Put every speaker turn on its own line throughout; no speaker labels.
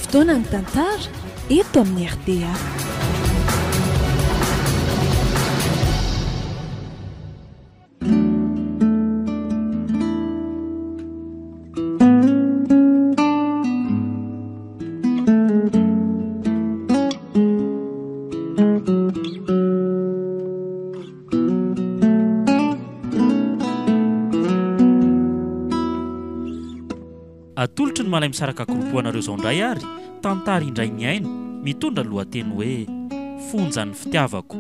Fotoanan'ny tantara eto amin'ny rta.
Atolotry ny Malay Misaraka Group ho anareo izao indray ary tantara indray mihaino mitondra ny lohateny hoe Fonjan'ny fitiavako.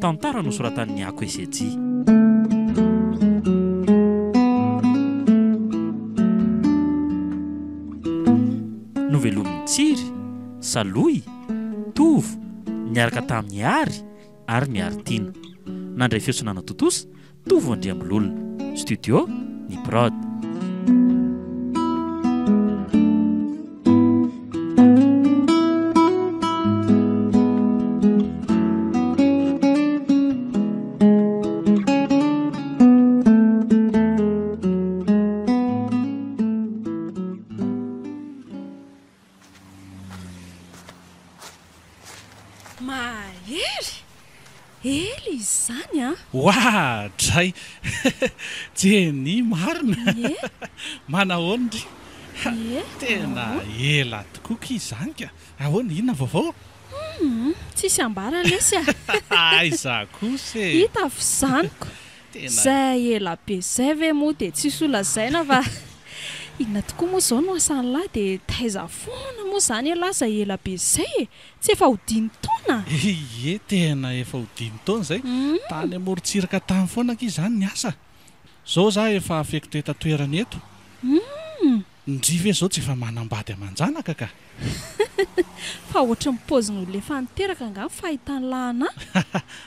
Tantara nosoratan'i Niako Eseji. Novelomin'i Tsiry, Salohy, Tovo, niaraka tamin'i Ary ary Miaritiana. Nandray feo sy nanatontosa, Tovo Andriambololona. Studio, Ny Prod.
Mahery! Ela izy izany an!
Oadray! Jenny marina!
Ie!
Manahoana ndry?
Ie,
Tena
manahoana?
ela tokoa k'y izany ka! Ahoana, inona vaovao?
Humm, tsisy ambara lesy a!
Aiza kosa e!
Hita f'izaniko!
Tena.
Zay ela be zay ve moa dia tsisy ho lazaina fa inona tokoa moa izao no asan'lah dia taiza foana moa izany elah zay ela be zay e! Tsy efa ho dimy taona?
Ie, tena efa ho dimy taona izay. Tany amorontsiraka tany foana akia izany ny asa. Izao za efa affecté toerana eto. Ndry ve izao tsy efa manambady aman-janaka ka?
Fa ohatry ny paozin'olona efa niteraka angaha ny fahitan'lah anah?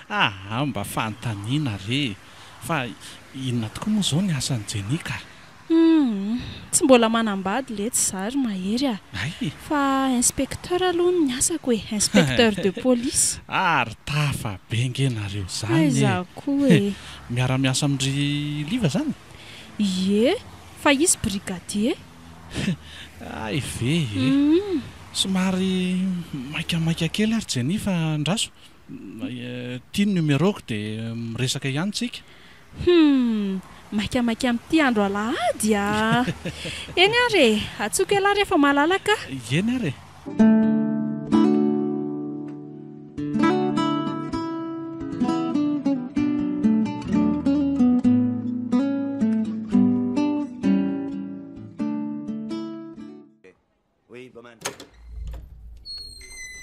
Aa mba fanontaniana re e! Fa inona tokoa moa izao ny asan'i Jenny ka?
Humm, tsy mbola manambady letsy za ry Mahery a!
Hay!
Fa inspecteur aloha ny asako e, inspecteur de police.
Ary tafa be nge nareo zany e!
Aiza koa e!
Miara-miasa amin-dry Liva zany?
Ie, fa izy brigadier.
Hay ve e! Somary maikamaika kely ary Jenny fa andraso, ity ny numéro-ko dia miresaka ihany tsika.
Humm! Maikamaika amin'ity andro alahady a! Eny ary e! Antsoiko ialahy rehefa malalaka.
Eny ary e!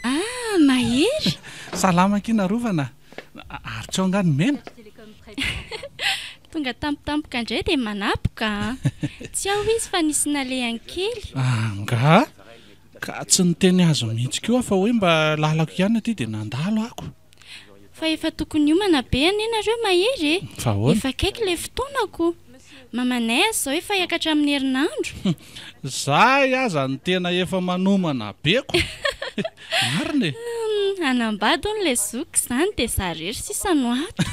Ah, Mahery!
Salama akia Narovana a! Ary tsy ao angaha ny mena?
Tonga tampotampoka indray dia manapoka an! Tsy ao izy fa nisy nalehany kely.
Angaha? Ka tsy niteny azy mihitsy koa aho fa hoe mba lalako ihany aty dia nandalo ako.
Fa efa tokony hiomana be anie nareo Mahery e!
Fa ahoana?
Efa akaiky ilay fotoana ko! Mamanay aza izao efa hiakatra amin'ny herinandro.
Zay aza no tena efa manomana be ko! Marina e!
Hanambady hono ilay zoky izany dia za irery sisa no ato.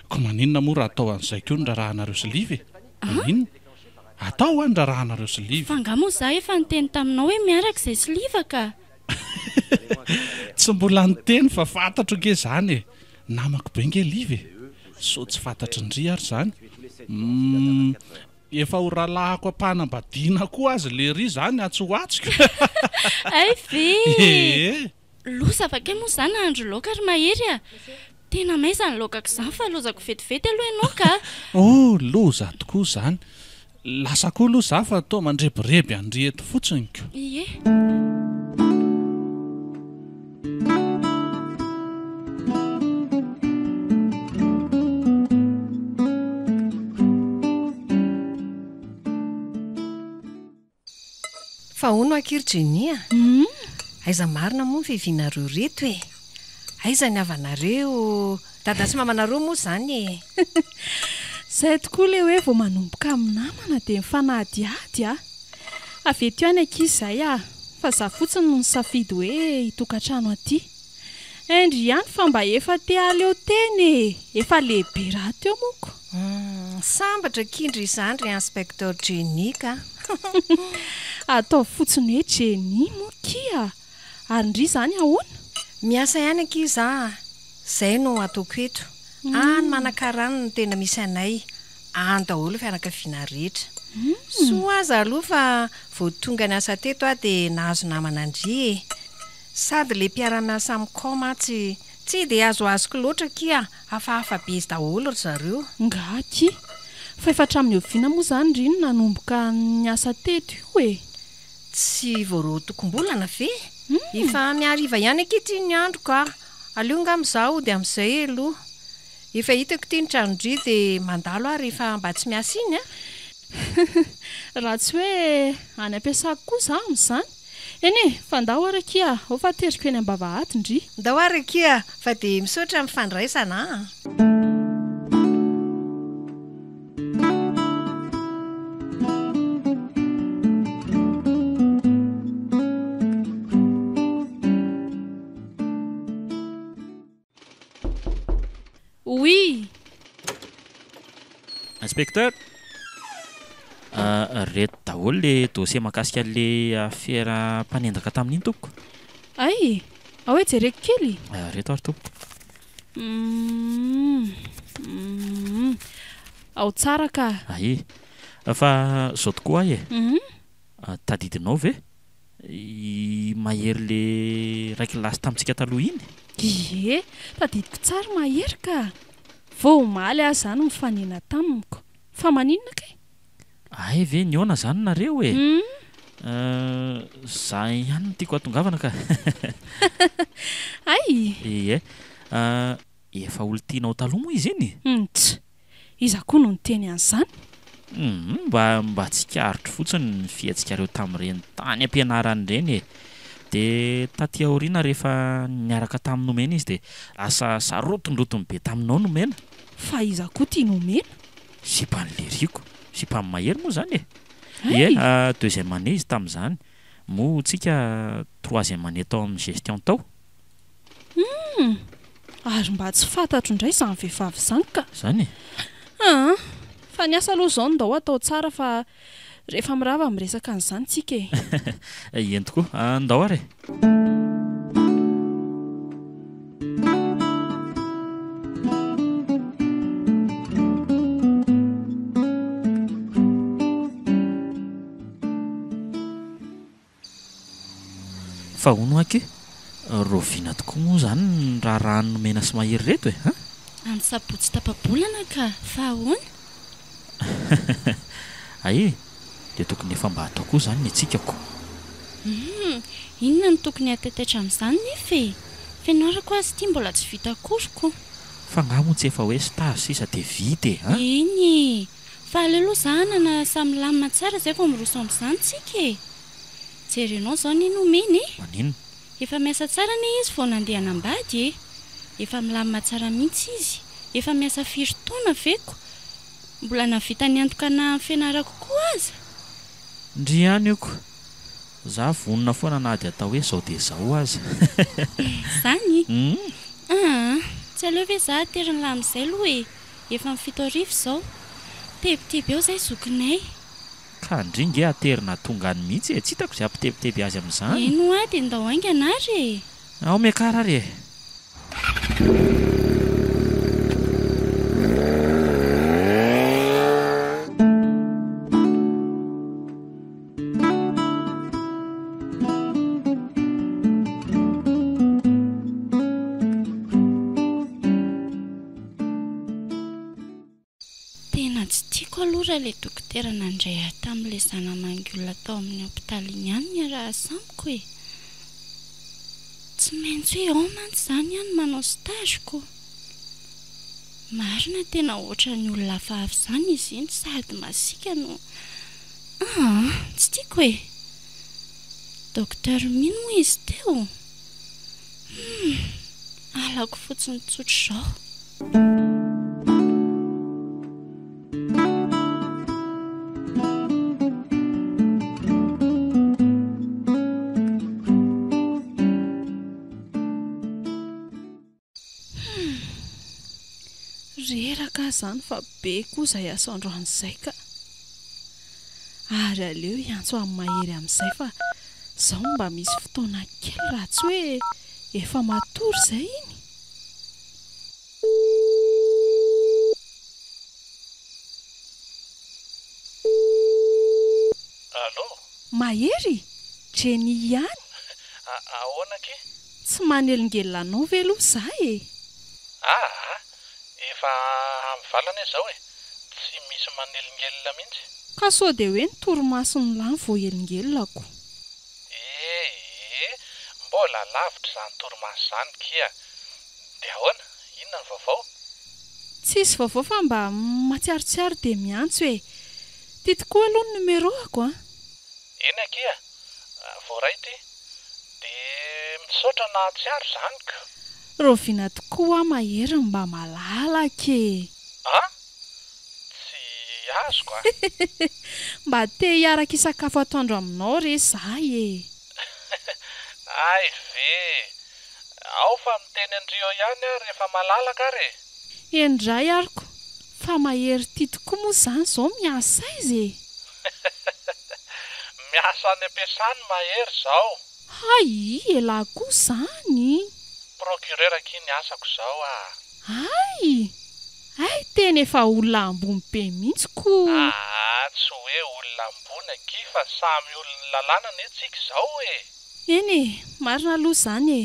Ko maninona moa raha atao an'izay koa ny raharahanareo sy Liva e? Maninona? Atao hoa ny raharahanareo sy Liva.
Fa angaha moa za efa niteny taminao hoe miaraka izay sy Liva ka!
Tsy mbola niteny fa fantatro ange izany e! Namako be nge Liva e! Sao tsy fantatry ndry ary izany? Humm! Efa ho rahalahiko am-panambadiana koa aza lery izany atsy ho atsy ko!
Hay ve!
Ee!
Loza fa kay moa za nahandro laoka ry Mahery a! Tena may izany laokako izany fa lozako vetivety aloha ianao ka!
Oh! Loza tokoa izany! Lasa koa aloha za fa toa mandrebireby an-dry eto fotsiny ko!
Ie!
Fa hono akia ry Jenny a! Aiza marina moa ny fiavianareo reto e? Aiza ny havanareo? Dada sy mamanareo moa izany e!
Zay tokoa le hoe vao manomboka amin'ny namana dia mifanadihady a! Avy eto ihany akia izay a! Fa za fotsiny no nisafidy hoe hitokantrano aty. Hendry ihany fa mba efa te hahaleo tena e! Efa lehibe rahateo moa ko!
Sambatra akia ndry izany ry Inspecteur Jenny ka!
Ataovy fotsiny hoe Jenny moa kia! Ary ndry izany ahoana?
Miasa ihany akia za a! Zay no ataoko eto. Any Manakara any no tena misy anay, any daholo ny fianakaviana rehetra. Soa aza aloha fa vao tonga niasa teto aho dia nahazo namana ndry e! Sady le mpiara-miasa amiko ao mantsy tsy dia azoazoko loatra akia, hafahafa be daholo ry zareo.
Nga akia? Fa efa hatramin'ny oviana moa izany ry no nanomboka niasa teto io e?
Tsy vao roatokombolana ve? Efa mihariva ihany akia ity ny andro ka! Aleo angamba izaho hody amin'izay aloha. Efa hitako ity ny tranon-dry dia mandalo aho rehefa mba tsy miasa iny a!
Raha tsy hoe any am-piasako koa izaho amin'izany. Eny e, fa ndao ary akia, ao fa ateriko eny am-bavahady ndry.
Ndao ary akia fa dia misaotra amin'ny fandraisana a!
Oui!
Inspecteur! Reto daholo le dossier mahakasika an'le affaire mpanendaka tamin'iny tompoko.
Hay! Ao hoe jereko kely?
Reto ary tompoko.
Humm humm Ao tsara ka!
Hay! Fa zao tokoa ahy e! Tadidinao ve? I Mahery le iray kilasy tamintsika taloha iny?
Ie, tadidiko tsara Mahery ka! Vao omaly aho izany nifanena tamiko. Fa maninona kay?
Hay ve nihaona izany nareo e? Za ihany no tiako hatongavana ka!
Hay!
Ie. Efa olon-tianao taloha moa izy iny?
Ntss! Iza koa no niteny an'izany?
Humm, mba mba tsikaritro fotsiny ny fihetsikareo tamin'ireny tany am-pianarana ireny e! Dia taty aoriana rehefa niaraka tamin'i Nomena izy dia lasa sarotindrotiny be taminao Nomena.
Fa iza koa ity Nomena?
Sipan'i Leriko, sipan'i Mahery moa izany e! Ie, deuxième année izy tamin'izany, moa tsika troisième année tao amin'ny gestion tao.
Humm! Ary mba tsy fantatro indray izany vehivavy izany ka!
Izany e?
Aa! Fa ny asa aloha izao no ndao atao tsara fa rehefa mirava miresaka an'izany tsika e!
Eny tokoa, ndao ary e! Fa hono aky, rahoviana tokoa moa izany ny raharahan'i Nomena sy Mahery ireto e? An?
Amin'ny sabotsy tapa-bolana ka, fa ahoana?
Hay e, dia tokony efa mba hatao koa izany ny antsika ko.
Humm, inona no tokony hataitaitra amin'izany nefa e? Fianarako aza ity mbola tsy vita akory ko.
Fa angaha moa tsy efa hoe stage sisa dia vita e? An?
Eny e, fa aleo aloha za hanana asa milamina tsara izay vao miroso amin'izany tsika e. Jerenao zao anie nomena e!
Maninona?
Efa miasa tsara anie izy vao nandeha hanambady e! Efa milamina tsara mihitsy izy, efa miasa firy taona ve ko! Mbola nahavita niantoka anah amin'ny fianarako koa aza!
Ndry ihany io ko! Za vonona foana na dia atao hoe zao dia zao aza!
Zany? Aa! Tsy aleo ve za aterin'lah amin'izay aloha e! Efa amin'ny 7000 izao! Tebiteby eo zay zokinay!
Ka ndry nge aterina tonga any mihitsy e, tsy hitako izay hampitebiteby azy amin'izany.
Eny hoa dia ndao haingana ary e!
Ao miakara ary e!
Tena tsy tiako aloha raha ilay dokotera nandray ahy tamin'ilay zana-mangiolona tao amin'ny hopitaly iny ihany no hiarahasa amiko e! Tsy maintsy hoe ao mantsy izany aho no manao stage ko! Marina tena ohatran'ny olona hafahafa izany izy iny sady masiaka no aa tsy tiako e! Docteur mino moa izy teo? Humm! Halako fotsiny tsotr'izao.
Humm! Reraka aho. aho izany fa be koa izay asa androany izay ka. Ary aleo hiantso an'i Mahery amin'izay fa izao mba misy fotoana kely raha tsy hoe efa matory izay iny.
Allô?
Mahery? Jenny ihany?
Ahoana akia?
Tsy manelingelina anao ve aloha za e?
Aa! Efa amin'ny valo anie izao e! Tsy misy manelingelina mihitsy.
Ka sao dia hoe ny torimason'ny lany vao helingelinako.
Ee, mbola lavitra izany torimaso izany kia. Dia ahoana? Inona ny vaovao?
Tsisy vaovao fa mba matsiarotsiaro dia miantso e! Ty tokoa aloha ny numéro-ako an!
Eny akia, voaray ity. Dia misaotra nahatsiaro izany ko!
Rahoviana tokoa aho mahery ny mba malalaka e!
An? Tsy azoko a!
Mba te hiaraka hisakafo atoandro aminao re za e!
Hay ve! Ao fa miteny an-dry eo ihany aho rehefa malalaka ary e!
Eny indray ary ko! Fa mahery ity tokoa moa izany izao miasa aiza e?
Miasa any am-piasany Mahery izao.
Hay, elah koa izany!
Procureur akia ny asako izao ah!
Hay! Hay tena efa olona ambony be mihitsy ko!
Aa tsy hoe olona ambony akia fa samy olon'ny lalàna anie tsika izao e!
Eny e, marina aloha izany e!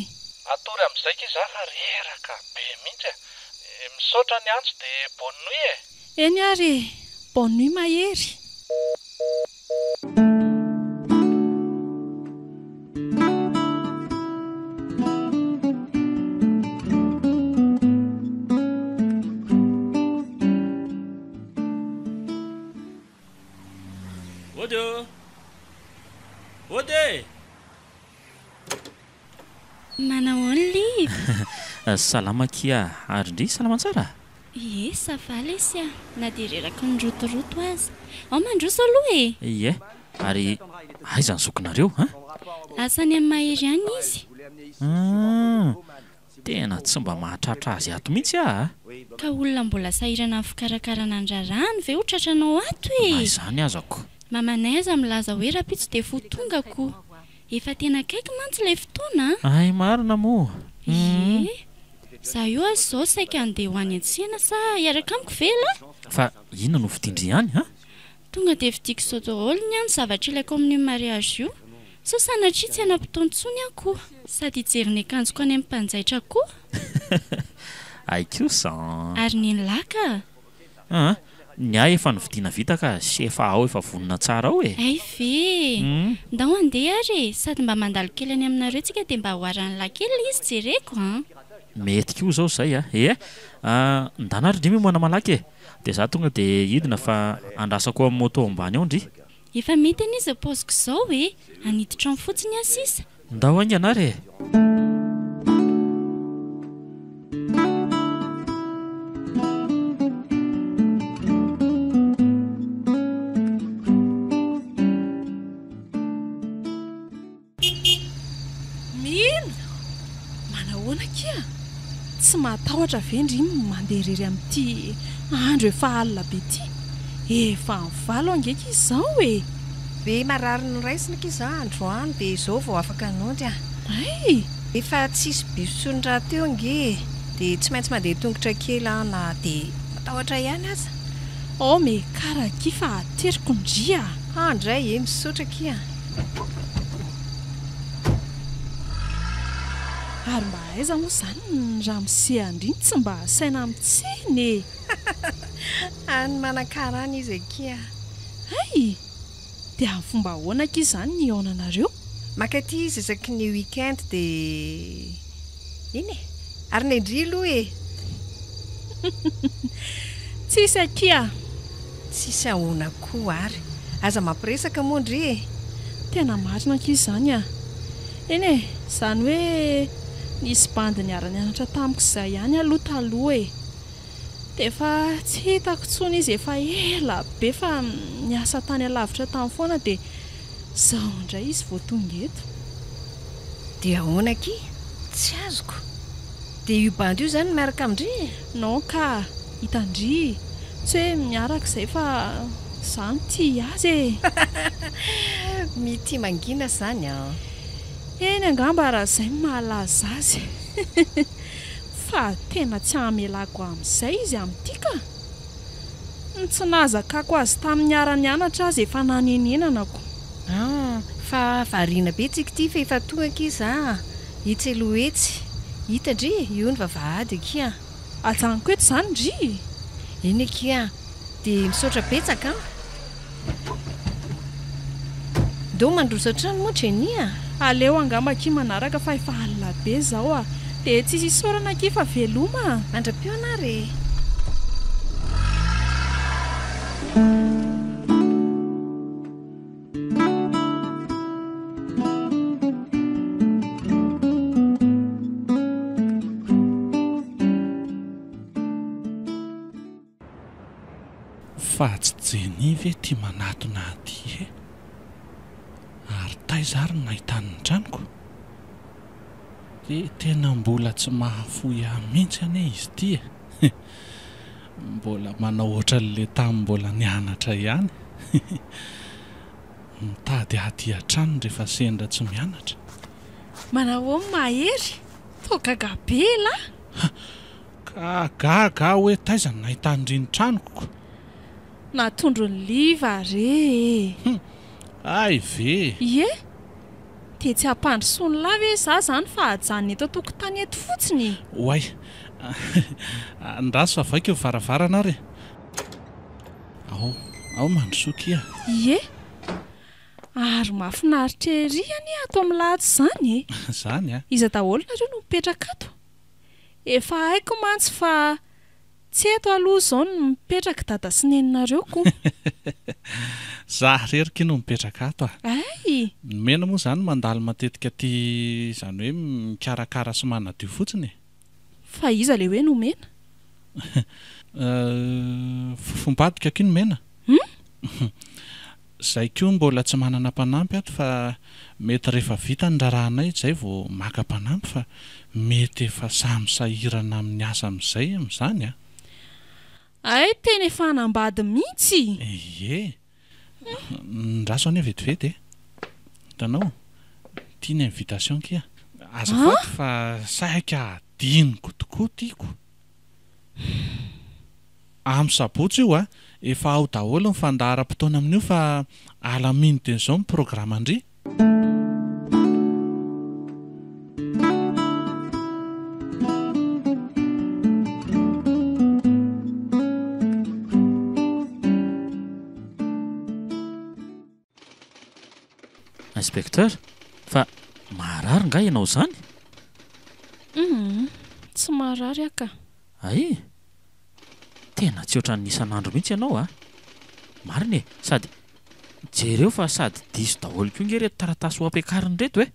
Atory amin'izay kia za fa reraka be mihitsy e! Misaotra ny antso dia bonne nuit e!
Eny ary e! Bonne nuit Mahery!
Ody ô! Ody e!
Manahoana Liv?
Salama akia, ary ndry salama tsara?
Ie, ça va lesy a, na dia reraky ny rotoroto aza. Ao mandroso aloha e!
Ie, ary aiza ny zokinareo an?
Lasa any amin'i Mahery any izy.
Hum, tena tsy mba mahatratra azy ato mihitsy aho a!
Ka olona mbola sahirana amin'ny fikarakarana ny raharahany ve ho tratranao ato e?
Na izany aza ko.
Mamanay aza milaza hoe rahampitso dia fo tonga ko. Efa tena akaiky mantsy ilay fotoana
an! Hay marina moa!
Ie! Za io aza izao saika handeha ho any an-tsena sa hiaraka amiko ve elah?
Fa inona no vidian-dry any an?
Tonga dia vidiako izao daholo ny ahy ny zavatra ilaiko amin'io mariage io. Sao sanatria tsy hanam-potoana intsony aho koa. Sady hijery ny akanjoko any amin'ny mpanjaitra koa.
Hay kosa an!
Ary nen'lah ka!
Aa! Ny ahy efa novidiana vita ka, sy efa ao efa vonona tsara ao e!
Hay ve e! Ndao handeha ary e! Sady mba mandalo kely any aminareo tsika dia mba oharan'lah kely ilay izy jereko an!
Mety koa izao izay a! Ee! Ndana ary ndry miomana malaky e! Dia za tonga dia hidina fa andrasako ao amin'ny moto ambany ao ndry!
Efa mety anie izao paoziko izao e! Haniditra ao fotsiny aho sisa!
Ndao haingana ary e!
Mino! Manahoana akia? Tsy mahatahotra ve ndry mandeha irery amin'ity andro efa alina be ity? Efa valo ange akia izao e!
Be marary noraisina akia za androany dia izao vao afaka nody ah.
Hay!
Efa tsisy bus intsony rahateo ange e! Dia tsy maintsy mandeha tongotra kely aho na dia matahotra ihany aza.
Oh mais kara akia fa ateriko ndry ah!
Ha ndray e! Misaotra akia.
Ary mba aiza moa izany ny ramose an-dry no tsy mba asaina mitsena e!
Any Manakara any izy akia.
Hay! Dia amin'ny fomba ahoana akia izany ny hihaonanareo?
Maka aty izy isaky ny week-end dia iny e! Ary ny an-dry aloha e!
Tsisy akia!
Tsisy ahoana koa ary. Aza mampiresaka moa ndry e!
Tena marina akia izany a! Eny e, izany hoe nisy bandy niara-nianatra tamiko izay ihany aloha taloha e! Dia efa tsy hitako intsony izy efa ela be fa niasa tany alavitra tany foana dia izao indray izy vao tonga eto.
Dia ahoana akia? Tsy azoko. Dia io bandy io izany no miaraka amin-dry e?
Non ka! Hitan-dry, tsy hoe miaraka izay fa izaho no tia azy e!
Mitia mangina izany an!
Eny angamba raha izay no mahalaza azy. Fa tena tsy hamelako amin'izay izy amin'ity ka! Ny tsy nahazakako azy tamin'ny niara-nianatra aza efa nanenenanako.
An! Fa variana be tsika ity fa efa tonga akia za a! Etsy aloha etsy. Hita ndry e! Io ny vavahady akia a!
Ajanoko eto izany ndry e!
Eny akia a! Dia misaotra betsaka an! Ndao mandroso hatrany moa Jenny a!
Aleo angamba akia manaraka fa efa alina be izao a! Dia tsisy isaorana akia fa veloma a!
Mandra-pihaona ary e!
Fa tsy Jenny ve ty manatona aty e? Ary taiza ary no nahitany ny tranoko? Dia tena mbola tsy mahafoy ahy mihitsy anie izy ity e! Mbola manao ohatran'ilay tamin'ny mbola nianatra ihany. Mitady ahy aty an-tranony rehefa sendra tsy mianatra.
Manahoana Mahery? Toa gaga be elah!
Ka gaga aho hoe taiza no nahitany ny tranoko.
Natondron'i Liva re e!
Hum! Hay ve!
Ie! Dia tsy hampandrosoan'lah ve za zany fa hajanona eto an-tokotany eto fotsiny e!
Oay! Andraso fa vaiko ny varavarana ary e! Ao, ao mandrosoa kia!
Ie! Ary mahafinaritra ery anie ato amin'lah ato izany e!
Izany a!
Iza daholo nareo no mipetraka ato? Efa haiko mantsy fa tsy eto aloha izao no mipetraka dada sy neninareo ko.
Za irery ki no mipetraka ato a.
Ay!
Ny mena moa izany mandalo matetika aty izany hoe mikarakara sy manadio fotsiny e.
Fa iza le hoe nomena?
Fofombadika ki nomena.
Hum?
Zay koa mbola tsy manana mpanampy ato fa mety rehefa vita ny raharahanay zay vao maka mpanampy fa mety efa samy sahirana amin'ny asa amin'izay amin'izany a!
Hay tena efa hanambady mihitsy!
Ie! Ndraso anie vetivety e! Hitanao? Ity ny invitation kia! Azafady fa saika hadinoko tokoa tiako! Amin'ny sabotsy io a! Efa ao daholo ny fandaharam-potoana amin'io fa alamino dia izao ny programan-dry.
Inspecteur, fa marary nga ianao izany?
Humm, tsy marary aho ka.
Hay! Tena tsy ohatran'ny isan'andro mihitsy ianao a! Marina e! Sady jereo fa sady diso daholo koa nge ireto taratasy ho ampiakarina ireto e!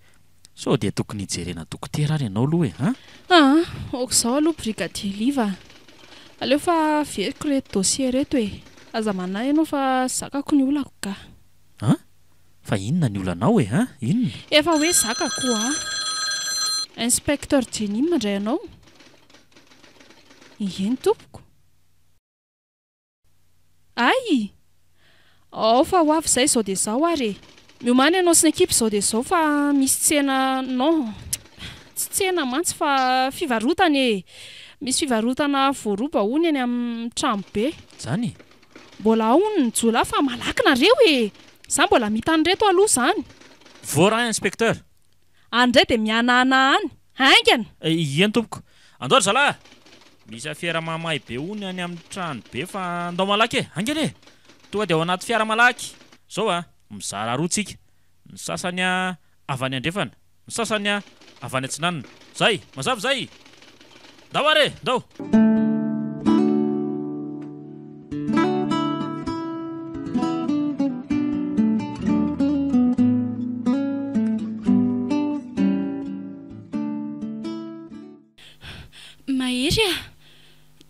Sao dia tokony hijerena dokotera ary ianao aloha e! An!
Aa! Aok'izao aloha brigadier Liva a! Aleo fa averiko ireto dossier ireto e! Aza manahy ianao fa zakako ny olako ka!
An! Fa inona ny olanao e! An! Inona?
Efa hoe zakako a! Inspecteur Jenny mandray anao? Eny tompoko. Ay! Ao fa ho avy izay izao dia izao ary e! Miomàna ianao sy ny ekipa izao dia izao fa misy tsena non tsy tsena mantsy fa fivarotana e! Misy fivarotana voaroba hono eny amin'ny tranobe.
Izany?
Mbola ao hono ny jiolahy fa malaky nareo e! Za mbola mita an'ireto aloha izany.
Voaray inspecteur!
Any indray dia mihanahana any! Haingana!
Ieny tompoko. Andao ry zalahy a! Misy afera mahamay be hono any amin'ny trano be fa andao malaky e! Haingana e! Tonga dia ao anaty fiara malaky! Zao a! Mizara roa tsika. Ny sasany avy any andrefana, ny sasany avy any atsinanana. Zay! Mazava izay! Ndao ary e! Ndao!
Mahery a!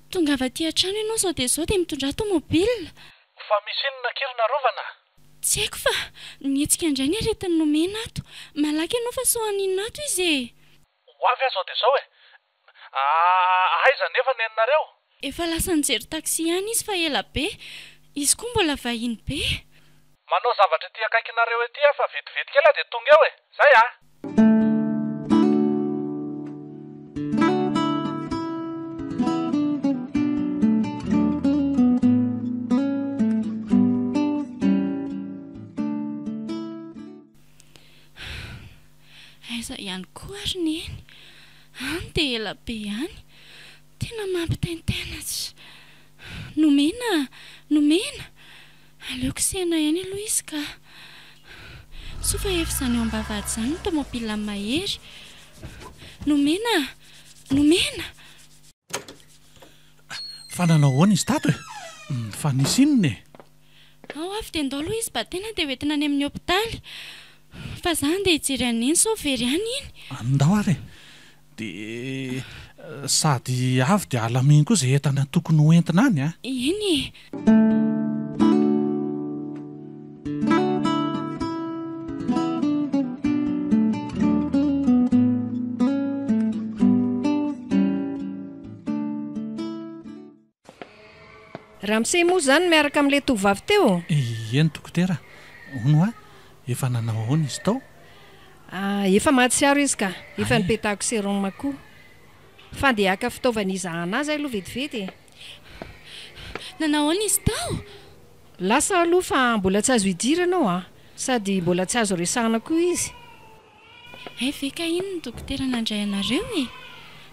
Tongava aty an-trano ianao izao dia izao dia mitondrà tomobile.
Fa misy inona akia ry Narovana?
Tsy haiko fa nihetsika indray ny aretin'i Nomena ato. Malaky ianao fa sao haninona ato izy e!
Ho avy aho izao dia izao e! Aiza anefa ny anareo?
Efa lasa nijery taxi ihany izy fa ela be. Izy koa mbola vahiny be.
Manao zavatra ety akaikinareo ety aho fa vetivety kely aho dia tonga eo e! Zay a!
Aiza ihany koa ary Neny? Any dia ela be any. Tena mampitaintaina tsy. Nomena! Nomena! Aleoko sehina ihany aloha izy ka. Soa fa efa izany eo am-bavahady izany ny tomobilan'i Mahery. Nomena! Nomena!
Fa nanao ahoana izy tato e? Fa nisy inona e?
Ao avy dia ndao aloha izy batena dia hoentina any amin'ny hopitaly. Fa za andeha hijery an'i Neny sao very any iny.
Andao ary e! Dia sady avy dia alamino koa izay entana tokony ho entina any a!
Eny e!
Ramose moa izany miaraka amin'ilay tovovavy teo?
Eny dokotera, hono hoa, efa nanao ahoana izy tao?
Ah, efa mahatsiaro izy ka, efa nipetahako sérum koa. Fa ndeha haka fitaovana hizahana azy aloha vetivety e.
Nanao ahoana izy tao?
Lasa aloha fa mbola tsy azo idirana ao an! Sady mbola tsy azo resahana koa izy.
Hay ve ka iny ny dokotera nandray anareo e!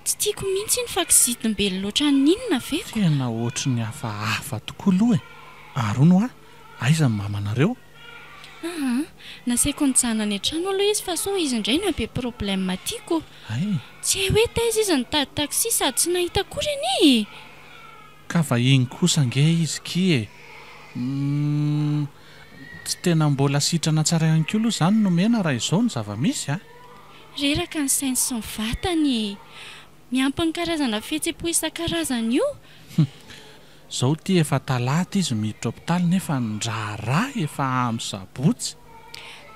Tsy tiako mihitsy iny fa kizitim-be loatra n'inona ve ko?
Tena ohatry ny hafahafa tokoa aloha e! Ary hono hoa, aiza ny mamanareo?
Aa, nasaiko nijanona any an-trano aloha izy fa sao izy indray no be problème aty ko!
Hay!
Tsy hay hoe taiza izy nitady taxi sady tsy nahita akory anie e!
Ka vahiny kosa ange izy ki e! Humm, tsy tena mbola sitrana tsara ihany koa aloha izany nomena raha izao no zava-misy a!
Reraka ny sainy sy ny vatany e! Miampy ny karazana fihetsem-po isan-karazany io!
Humm, izao ity efa talata izy miditra hopitaly nefa ny raharaha efa amin'ny sabotsy!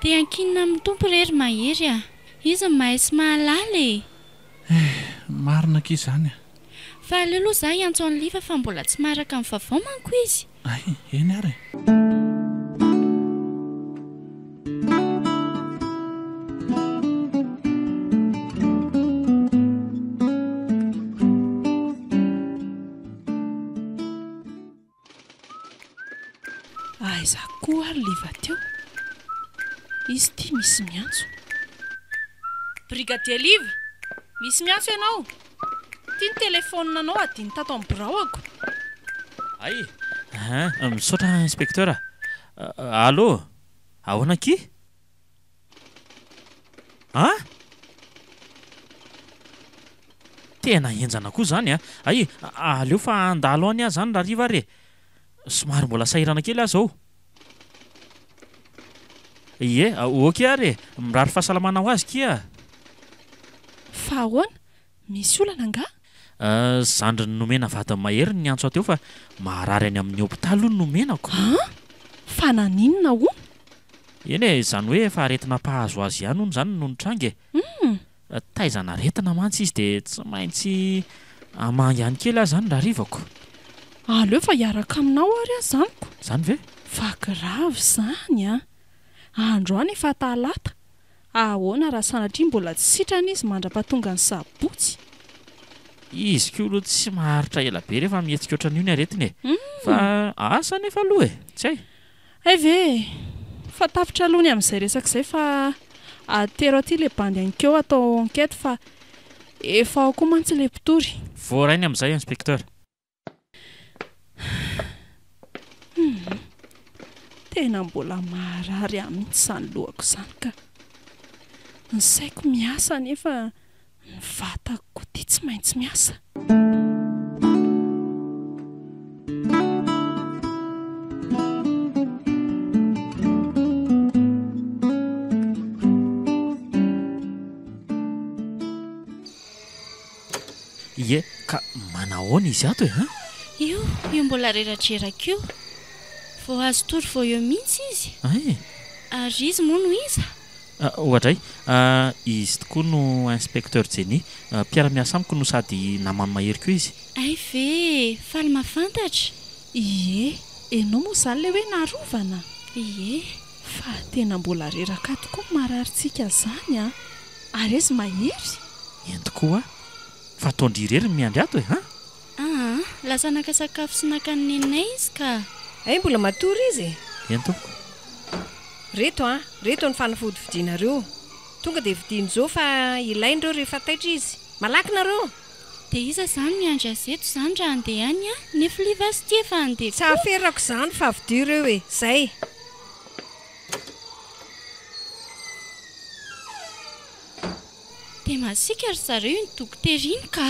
Te hankinina amin'ny Tompo re ry Mahery a! Izy no mahay sy mahalala e!
Eh, marina akia izany a!
Fa aleo aloha za hiantso an'i Liva fa mbola tsy maharaka ny vaovao manko izy.
Hay, eny ary e.
Aiza koa ary Liva teo? Izy ity misy miantso. Brigadier Liva! Misy miantso ianao! Ity ny telefaonina-nao hadino tato amin'ny biraoko.
Hay! Hein, misaotra inspecteur a! Allô! Ahoana akia? An! Tena henjana koa izany an! Hay, aleo fa handalo any aho izany rahariva ary e! Somary mbola sahirana kely aho izao. Ie, ok ary e! Mirary fahasalamana ho azy kia!
Fa ahoana? Misy olana angaha?
Zandriny nomena vadin'i Mahery no niantso ahy teo fa marary any amin'ny hopitaly hono nomenako.
An! Fa naninona hono?
Eny e, izany hoe efa aretina mpahazo azy ihany hono izany no nitranga e. Taizan'aretina mantsy izy dia tsy maintsy hamangy any kely aho izany raharivako.
Aleo fa hiaraka aminao ary aho zaniko.
Izany ve?
Fa grave izany an! Androany efa talata, Ahoana raha sanatria mbola tsy sitrana izy mandra-pahatonga ny sabotsy?
Izy koa aloha tsy maharitra ela be rehefa mihetsika ohatran'io ny aretina e! Fa asa anefa aloha e! Tsy hay.
Hay ve e! Fa tapitra aloha ny amin'izay resaka izay fa atero aty ilay bandy anikeo atao enquête fa efa ao koa mantsy ilay mpitory.
Voarainy amin'izay inspecteur.
Humm. Tena mbola maharary ahy mihitsy izany lohako izany ka. Ny saiko miasa nefa ny vatako koa ity tsy maintsy miasa.
Ie, ka manahoana izy ato e an?
Io, io mbola reradreraka io. Vao azo tory vao eo mihitsy izy.
Hay e!
Ary izy moa no iza?
Oadray, izy tokoa no inspecteur Jenny. Mpiara-miasa amiko no sady naman'i Mahery koa izy.
Hay ve e! Faly mahafantatra.
Ie, enao moa izany ilay hoe narovana?
Ie.
Fa tena mbola reraka tokoa ny mararintsika izany an! Ary aiza Mahery?
Eny tokoa hoa! Fa ataon-dry irery ny miandry ato e! An!
Aa, lasa naka sakafo sy naka an'i neninay izy ka!
Hay mbola matory izy e!
Eny tompoko.
Reto an! Reto ny fanafody vidianareo. Tonga dia vidiano izao fa ilainy ireo rehefa taitra izy. Malaky nareo!
Dia iza izany miandry azy eto izany raha handeha any an? Nefa Liva azy ity efa handeha
Tsy
koa.
aferako izany fa vidio ireo e! Zay!
Dia masiaka ry zareo iny dokotera iny ka!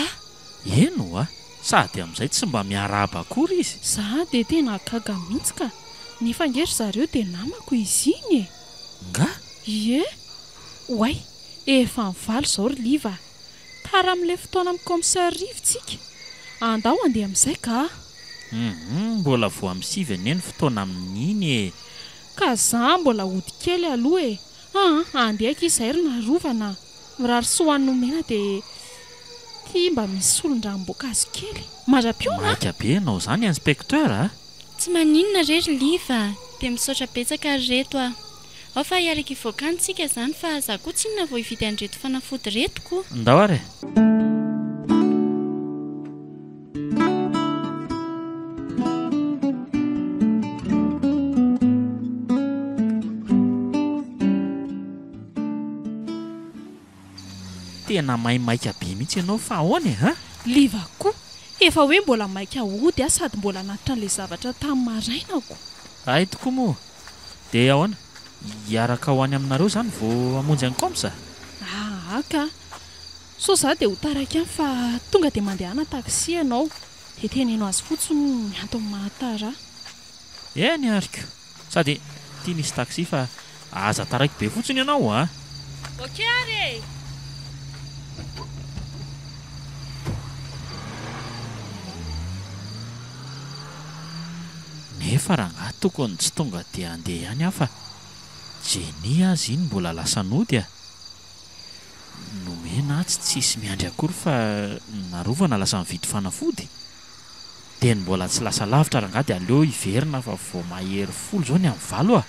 Eny oa! Sady amin'izay tsy mba miarahaba akory izy.
Za dia tena gaga mihitsy ka! Nefa ange ry zareo dia namako izy iny e!
Nga?
Ie! Oay! Efa mivaly izao ry Liva a! Tara amin'ilay fotoana amin'ny kaomisera Rivo tsika! Andao handeha amin'izay ka!
Hum, mbola vao amin'ny sivy anie ny fotoana amin'iny e!
Ka za mbola hody kely aloha e! Aa, andeha akia izay ry Narovana a! Mirary soa ho an'i Nomena dia ity mba misy solon-dranom-boankazo kely. Mandra-pihaona a!
Maika be ianao izany Inspecteur a!
Tsy maninona re ry Liva a! Dia misaotra betsaka ry reto a! Ao fa hiaraka hivoaka any tsika izany fa za koa tsinona vao hividy an'ireto fanafody ireto ko!
Ndao ary e! Tena maimaika be mihitsy ianao fa ahoana e an?
Liva koa, efa hoe mbola maika hody aho sady mbola hanatitra an'ilay zavatra tamin'ny marainako.
Hay tokoa moa! Dia ahoana? Hiaraka ho any aminareo izany vao hamonjy an'i Coms?
Aa ka! Sao za dia ho taraiky ihany fa tonga dia mandehana taxi ianao dia teneno azy fotsiny ny antony mahatara ahy.
Eny ary ko! Sady ity misy taxi fa aza taraiky be fotsiny ianao a!
Ok ary e!
Nefa rangahy tokony tsy tonga dia handeha ihany aho fa Jenny aza iny mbola lasa nody a! Nomena atsy tsisy miandry akory fa narovana lasa nividy fanafody? Dia ny mbola tsy lasa lavitra rangahy dia aleo hiverina fa vao mahery folo izao ny amin'ny valo a!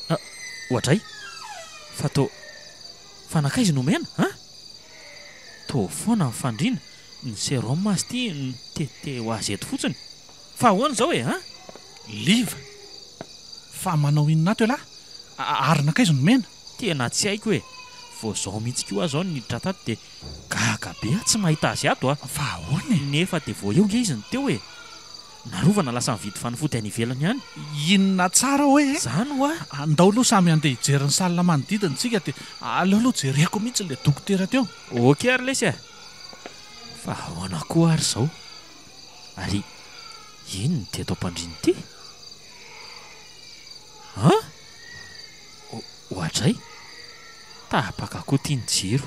Ah, oadray! Fa toa, fa nankaiza i Nomena an? Toa foana ny fandriana, ny sérum aza ity mitete ho azy eto fotsiny. Fa ahoana izao e an?
Liva! Fa manao inona ato ialahy? Ary nankaiza i Nomena?
Tena tsy haiko e! Vao izao mihitsy koa aho izao no niditra tato dia gaga be aho tsy mahita azy ato a!
Fa ahoana e?
Nefa dia vao eo nge izy no teo e! Narovana lasa nividy fanafody any ivelany any.
Inona tsara hoe e?
Zany hoa!
Andao aloha samy handeha hijery ny salle manodidina isika dia aleo aloha jereko mihitsy ilay dokotera teo.
Ok ary lesy a! Fa ahoana koa ary izao? Ary inona ity ato am-pandriana ity? An? Oadray! Tapaka koa ity ny jiro.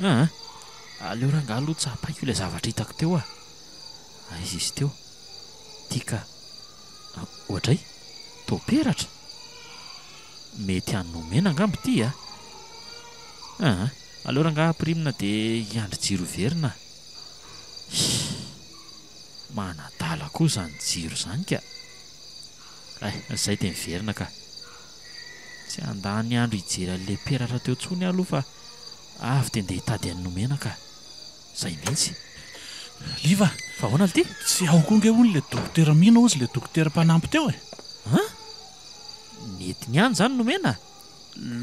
An! Aleo rangahy aloha tsapaiko ilay zavatra hitako teo a! Aiza izy teo? Ity ka! Oadray! Toa peratra? Mety an'i Nomena angamba ity a! An! Aleo rangahy ampirimina dia hiandry jiro hiverina a! Hii! Manadala koa izany jiro izany ka! Hay, izay dia miverina ka! Tsy handany andro hijery an'ilay peratra teo intsony aho aloha fa avy dia ndeha hitady an'i Nomena ka! Izay mihitsy.
Liva!
Fa ahoana lty?
Tsy ao koa nge hono ilay dokotera Mino hozy ilay dokotera mpanampy teo e!
An! Nentiny ihany izany Nomena?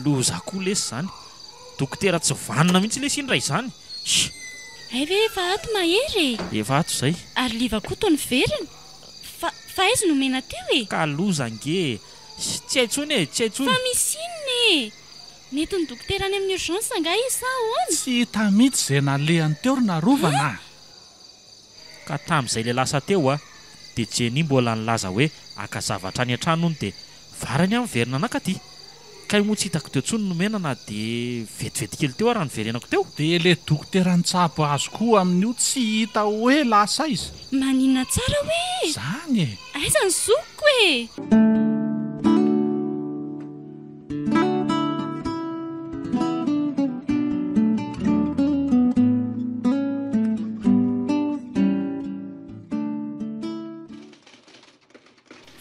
Loza koa lesy izany! Dokotera tsy vanona mihitsy lesy iny raha izany! Sh!
Hay ve efa ato Mahery e?
Efa ato izay.
Ary Liva koa toa niverina? Fa, fa aiza Nomena teo e?
Ka loza ange e! Sh! Tsy hay intsony e! Tsy hay intsony!
Fa misy inona e? Nentin'ny dokotera any amin'ny urgence angaha izy sa ahoana?
Tsy hita mihitsy izay nalehany teo ry Narovana a!
Ka tamin'izay ilay lasa teo a, dia Jenny mbola nilaza hoe haka zavatra any an-trano hono dia varany aho niverina nankaty. Kay moa tsy hitako teo intsony nomena na dia vetivety kely teo ara niverenako teo.
Dia ilay dokotera nitsabo azy koa amin'io tsy hita hoe lasa aiza.
Manina tsara hoe?
Zany e!
Aiza ny zokiko e?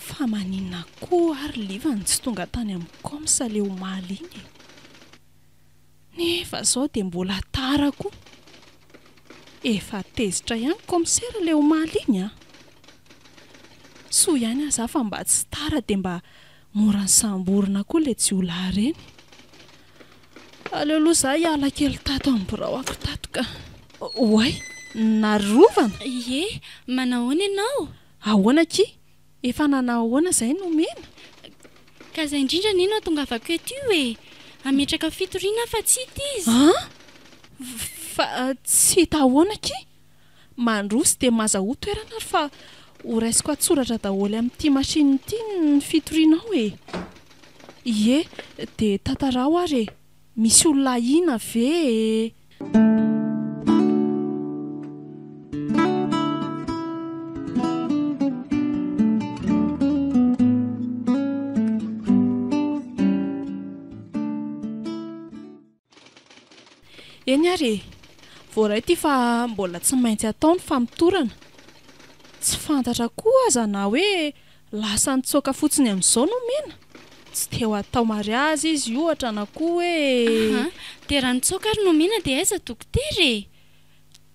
Fa maninona koa ary Liva no tsy tonga tany amin'ny coms le omaly iny e? Nefa zao dia mbola tara koa. Efa tezitra ihany commissaire le omaly iny an! Soa ihany aza fa mba tsy tara dia mba mora nisamborina koa le jiolahy ireny. Aleo aloha za hiala kely tato amin'ny birao ako tato ka. Oay! Narovana?
Ie, manahoana ianao?
Ahoana akia? Efa nanao ahoana izay no omena?
Ka izay indrindra anie no ahatongavako eto io e! Hametraka fitoriana aho fa tsy hita izy.
An! Fa tsy hita ahoana akia? Mandroso dia mazahoa toerana ary fa ho raisiko an-tsoratra daholo amin'ity machine ity ny fitorianao e! Ie, dia tantarao ary e! Misy olona ahiana ve e? Eny ary e! Voaray ity fa mbola tsy maintsy atao ny famotorana. Tsy fantatra koa aza na hoe Lasa nitsoaka fotsiny amin'izao no omena? Tsy te ho atao mariazy izy ohatra na koa hoe.
Aha, dia raha nitsoaka ary nomena dia aiza dokotera e?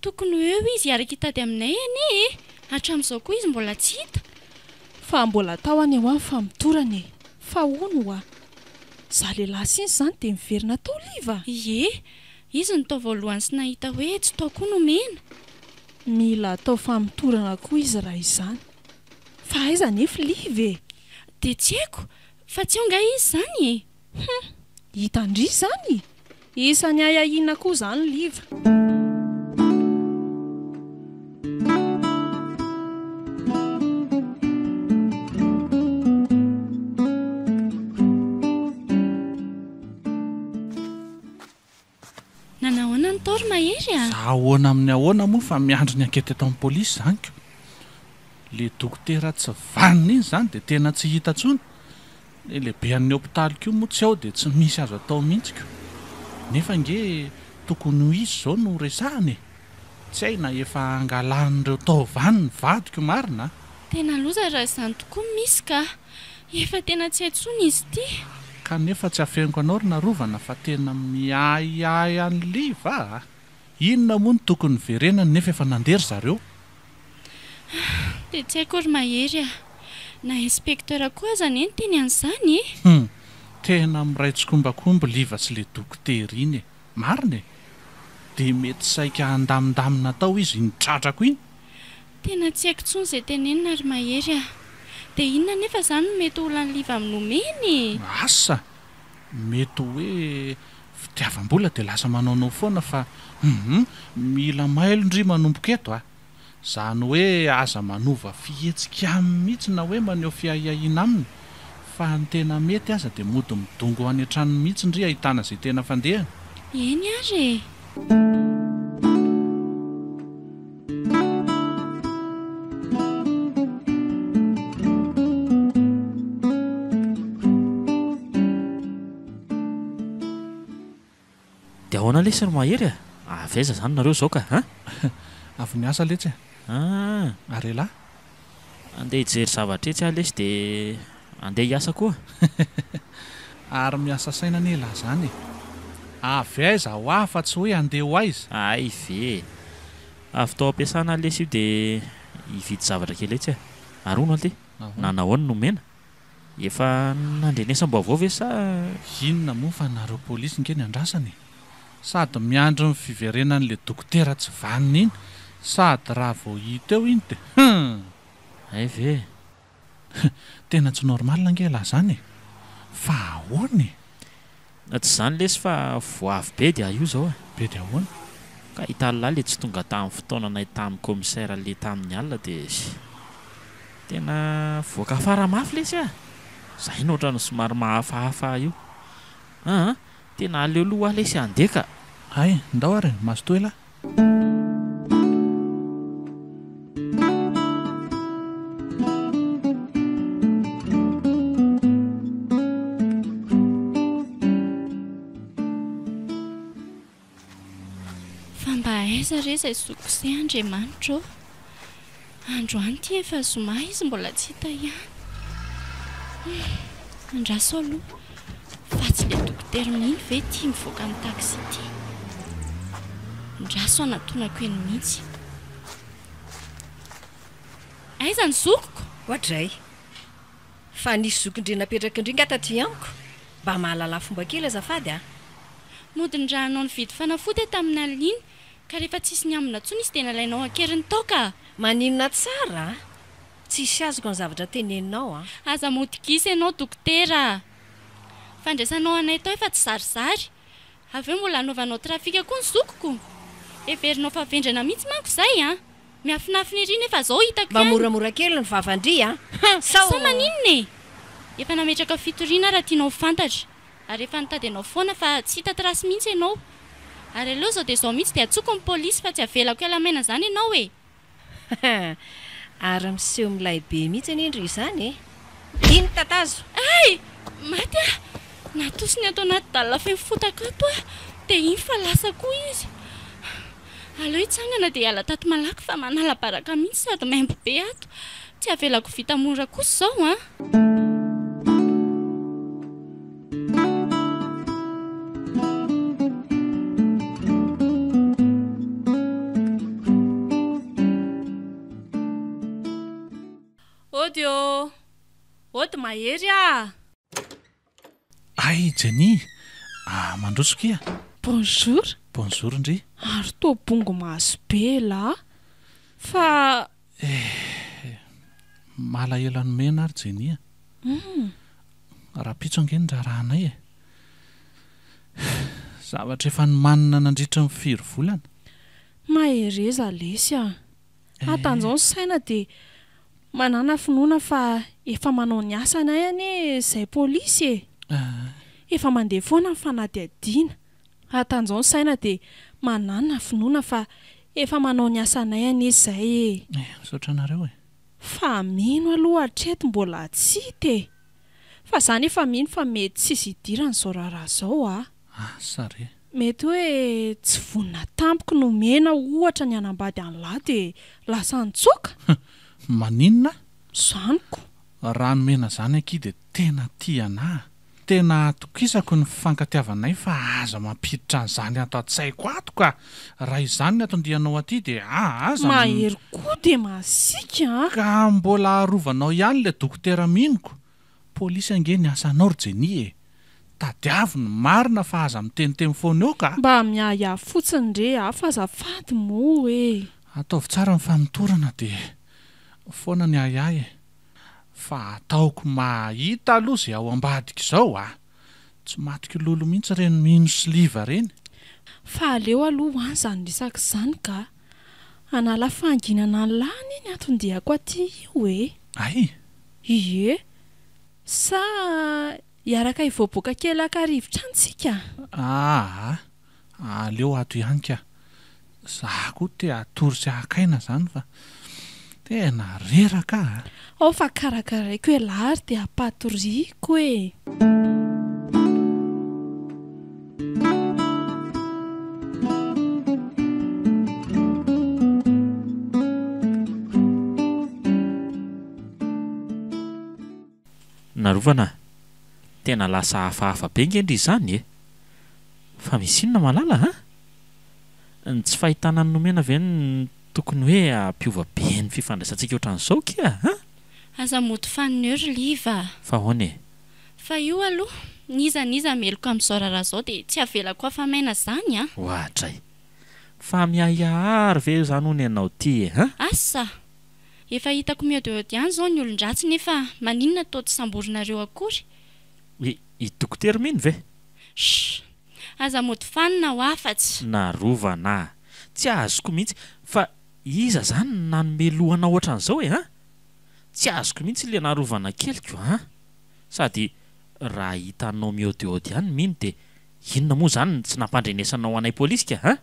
Tokony ho eo izy hiaraka hitady aminay anie e! Hatramin'izao koa izy mbola tsy hita.
Fa mbola atao anie hoa ny famotorana e! Fa hono hoa? Za lehilahy sy iny izany dia miverina tao Liva?
Ie, izy no tao voalohany sy nahita hoe tsy tao koa nomena.
Mila atao famotorana koa izy raha izany. Fa aiza anefa Liva e?
Dia tsy haiko, fa tsy ao angaha izy izany e?
Hum! Hitan-dry izany? Isan'ny ahiahiana koa izany Liva.
Nanahoana ny tao ry Mahery a?
Za ahoana amin'ny ahoana moa fa miandry ny enquête eto amin'ny polisy zany ko. Le dokotera tsy vanona iny zany dia tena tsy hita tsony. Le lehibean'ny hopitaly koa moa tsy ao dia tsy misy azo atao mihitsy ko. Nefa ange tokony ho izy izao no resahana e. Tsy hay na efa angalan'ireo taova any ny vadiko marina a!
Tena loza raha izany tokoa misy ka! Efa tena tsy hay intsony izy ity.
Kanefa tsy afeniko anao ry Narovana fa tena miahiahy an'i Liva a! Inona moa no tokony niverenany nefa efa nandeha ry zareo?
Dia tsy haiko ry Mahery a! Na inspecteur koa aza anie niteny an'izany e!
Hum! Tena miray tsikombakomba Liva sy le dokotera iny e! Marina e! Dia mety saika handamindamina tao izy iny tratrako iny.
Tena tsy haiko intsony izay tenenina ry Mahery a! Dia inona anefa izany no mety ho olan'i Liva amin'i Nomena e?
Asa! Mety hoe fitiavam-bola dia lasa manaonao foana fa hum! Mila mailo ndry manomboka eto a! Izany hoe aza manova fihetsika aminy mihitsy na hoe maneho fiahiahiana aminy fa ny tena mety aza dia mody midongy ho any an-tranony mihitsy ndry ahitana izay tena fandehany.
Eny ary e!
Dia ahoana lesy ry Mahery a? Avy aiza izany nareo izao ka an?
Avy niasa letsy e.
Ah.
Ary elah?
Andeha hijery zavatra etsy aho lesy dia andeha hiasa koa.
Ary miasa saina anie elah izany e. Avy aiza hoa fa tsy hoe andeha ho aiza?
Hay ve e. Avy tao am-piasana aho lesy io dia hividy zavatra kely etsy e. Ary hono aty, nanahoana no nomena? Efa nandrenesam-baovao ve sa.
Inona moa fa nareo polisy nge ny andrasana e! Sady miandry ny fiverenan'le dokotera tsy vanona iny sady raha vao hita eo iny de hum!
Hay ve?
Tena tsy normal ange elah zany e! Fa ahoana e?
Tsy izany lesy fa voavy be dia io zao e.
Be dia ahoana?
Ka hitan'lah le tsy tonga tamin'ny fotoananay tamin'ny commissaire le tamin'ny alina dia tena voakafara mafy lesy ah! Zay no ohatran'ny somary mahafahafa ahy io. Aa, tena aleo aloha aho lesy handeha ka.
Hay, ndao ary e, mazotoa elah.
Fa mba aiza re izay zokiko izay Andriamanitra ô? Androany ity efa zoma izy mbola tsy hita ihany. Hum, andraso aloha fa tsy ilay dokotera mihiny ve ity mivoaka ny taxi ity? Andraso hanatonako eny mihitsy. Aiza ny zokiko?
Oadray! Fa nisy zokin-dry napetrakin-dry nga taty amiko? Mba mahalalà fomba kely azafady a!
Mody nirahanao nividy fanafody aho tamin'ny alina iny ka rehefa tsisy niambina intsony izy dia nalainao an-keriny tao ka!
Maninona tsara a! Tsisy azoko ny zavatra teneninao a!
Aza mody gisa ianao dokotera a! Fandraisanao anay tao efa tsy zarizary, avy eo mbola anaovanao trafika koa ny zokiko? Heverinao fa vendrana mihitsy manko izay a! Miafinafina ery nefa zao hitako
Mba
ihany.
moramora kely ny vavan-dry a! Sao.
Sao maninona e! Efa nametraka fitoriana raha tianao ho fantatra. Ary efa nitady anao foana fa tsy hita trace mihitsy ianao. Ary aleo izao dia izao mihitsy dia antsoiko ny polisy fa tsy avelako hiala maina izany ianao e!
Ary miseho milay be mihitsy anie ndry izany e! Iny tatazo!
Hay! Maty aho! Natosiny ato anaty dalle feno fotaka ato aho dia iny fa lasa koa izy. Aleo hitsangana dia hiala tato malaky fa manala baraka mihitsy sady maimbo be ato. Tsy avelako vita mora kosa izao an! Ody ô! Ody mahery ah!
Hay Jenny ah! Mandroso kia!
Bonjour!
Bonjour ndry!
Ary toa bongo maso be elah fa.
Eh! Malahelo an'i Mena ary Jenny a! Rahampitso ange ny raharahanay e! Zavatra efa nomanina nandritra ny firy volana.
Mahereza lesy a! Hatanjao ny saina dia manàna finoana fa efa manao ny asany ay anie izay polisy e! Efa mandeha foana ny fanadihadiana. Hatanjao ny saina dia manàna finoana fa efa manao ny asanay anie izay e!
Eh, misaotra anareo e!
Fa mino aloha hatreto mbola tsy hita e! Fa za nefa mino fa mety tsisy idirany izao raharaha izao a!
Asa re!
Mety hoe tsy vonona tampoky nomena ohatra ny hanambady an'lah dia lasa nitsoaka?
Maninona?
Zany ko!
Raha nomena zany akia dia tena tia anah. Tena atokisako ny fifankatiavanay fa aza mampiditra an'izany ato an-tsaiko ato ka! Raha izany ny anton-dianao aty dia aza.
Mahery koa dia masiaka an!
Ka mbola arovanao ihany ilay dokotera minoko. Polisy ange ny asanao ry Jenny e! Tadiavo ny marina fa aza miteniteny foana eo ka!
Mba miahiahy fotsiny re aho fa azafady moa e!
Ataovy tsara ny famotorana dia foana ny ahiahy e! Fa ataoko mahita aloha izay ao ambadika izao a! Tsy matiko lolo mihitsy ireny mino sy liva ireny.
Fa aleo aloha ho any izany resaka izany ka! Hanala fahanginana an'lah anie ny anton-diako aty io e!
Hay!
Ie! Sa hiaraka hivoaboaka kely haka rivotra any tsika?
Aa! Aleo ato ihany ka! Za koa te hatory sy haka aina zany fa tena reraka a!
Ao fa karakaraiko elah ary dia ampatoriako e!
Narovana a! Tena lasa hafahafa be nge ndry izany e! Fa misy inona malala a? Ny tsy fahitana an'i Nomena ve no tokony hoe hampiova be ny fifandraisantsika ohatran'izao kia a?
Aza mody fanina eo ry Liva a!
Fa ahoana e?
Fa io aloha, n'iza n'iza meloka amin'izao raharaha izao dia tsy avelako afa-maina izany a!
Oadray! Fa miahiahy ary ve izany hono ianao ity e? An?
Asa! Efa hitako mihaodihaody ihany izao ny olon-dratsy nefa maninona toa tsy samborinareo akory?
I, i Dokotera Mino ve?
Shh! Aza mody fanina ho afatsy.
Narovana a! Tsy azoko mihitsy fa iza zany no nanome loha anao ohatran'izao e an? Tsy azoko mihitsy le narovana keliko an! Sady Raha hitanao mihaodihaody ihany Mino dia inona moa izany no tsy nampandrenesanao anay polisy ka an?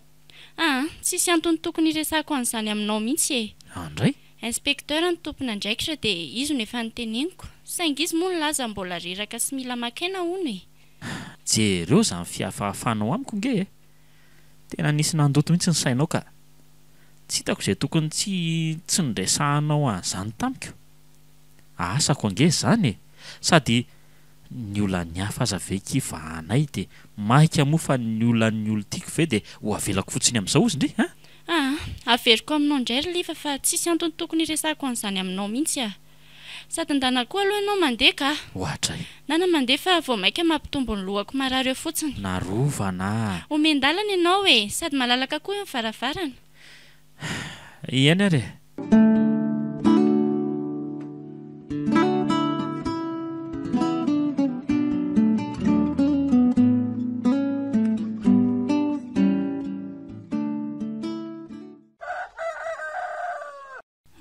Aa, tsisy antony tokony hiresahako an'izany aminao mihitsy e!
Andray?
Inspecteur no tompon'andraikitra dia izy no efa noteneniko, saingy izy moa nilaza mbola reraka sy mila maka aina hono e!
Jereo izany fihafahafanao amiko nge e! Tena nisy nandoto mihitsy ny sainao ka! Tsy hitako izay tokony tsy tsy niresahanao an'izany tamiko. Asako ange izany e! Sady ny olan'ny hafa aza ve ki vahanay dia maika moa fa ny olan'ny olon-tiako ve dia ho avelako fotsiny amin'izao ozy ndry an!
Aa, averiko aminao indray ry Liva fa tsisy antony tokony hiresahako an'izany aminao mihitsy ah. Sady ndana koa aloha ianao mandeha ka.
Ohatra e.
Ndana mandeha fa vao maika mampitombo ny lohako marary eo fotsiny.
Narovana a.
Omen-dalana ianao e! Sady malalaka koa eo ny varavarana.
Eny ary e.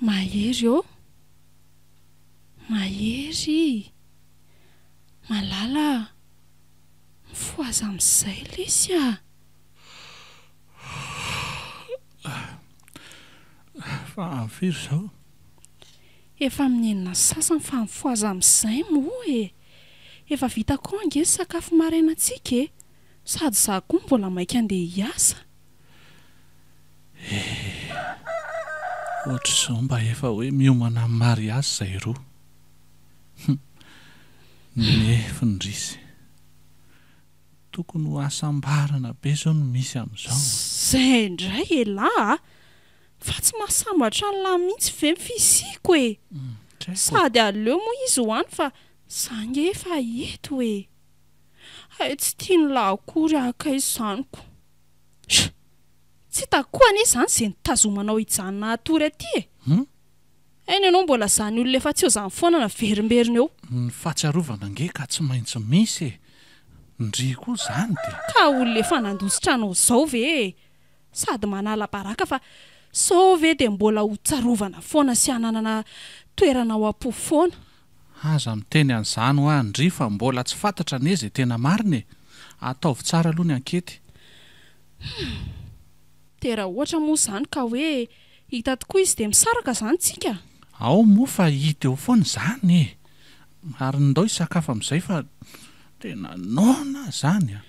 Mahery ô! Mahery! Malala a! Mifohaza amin'izay lesy a!
Fa amin'ny firy izao?
Efa amin'ny enina sy sasany fa mifohaza amin'izay moa e! Efa vita koa ange ny sakafo marainantsika e! Sady izaho koa mbola maika handeha hiasa.
Eh! Ohatr'izao mba efa hoe miomana amin'ny mariazy izay roa. Hum! Nefo indrisy. Tokony ho hasambarana be izao no misy amin'izao.
Izay indray elah a! Fa tsy mahasambatra an'lah mihitsy ve ny fisiako e! Sady aleo moa izy ho any fa za ange efa eto e! Hay tsy tian'lah akory aho kay izany ko! Sh! Tsy hitako koa anie izany izay nitazomanao hijanona hatory aty e! Eny ianao mbola izany olona efa tsy eo izany foana naverimberina eo.
Ny fahatsiarovana ange ka tsy maintsy misy e! Ndry koa izany dia.
Ka olona efa nandositra anao izao ve e! Sady manala baraka fa sao ve dia mbola ho tsarovana foana sy hananana toerana ao am-po foana.
Aza miteny an'izany hoa ndry fa mbola tsy fantatra anie izay tena marina e! Ataovy tsara aloha ny ankety.
Humm! Dia raha ohatra moa izany ka hoe hita tokoa izy dia misaraka izany tsika?
Ao moa fa hita eo foana izany e! Ary ndao hisakafo amin'izay fa tena noana aho izany a!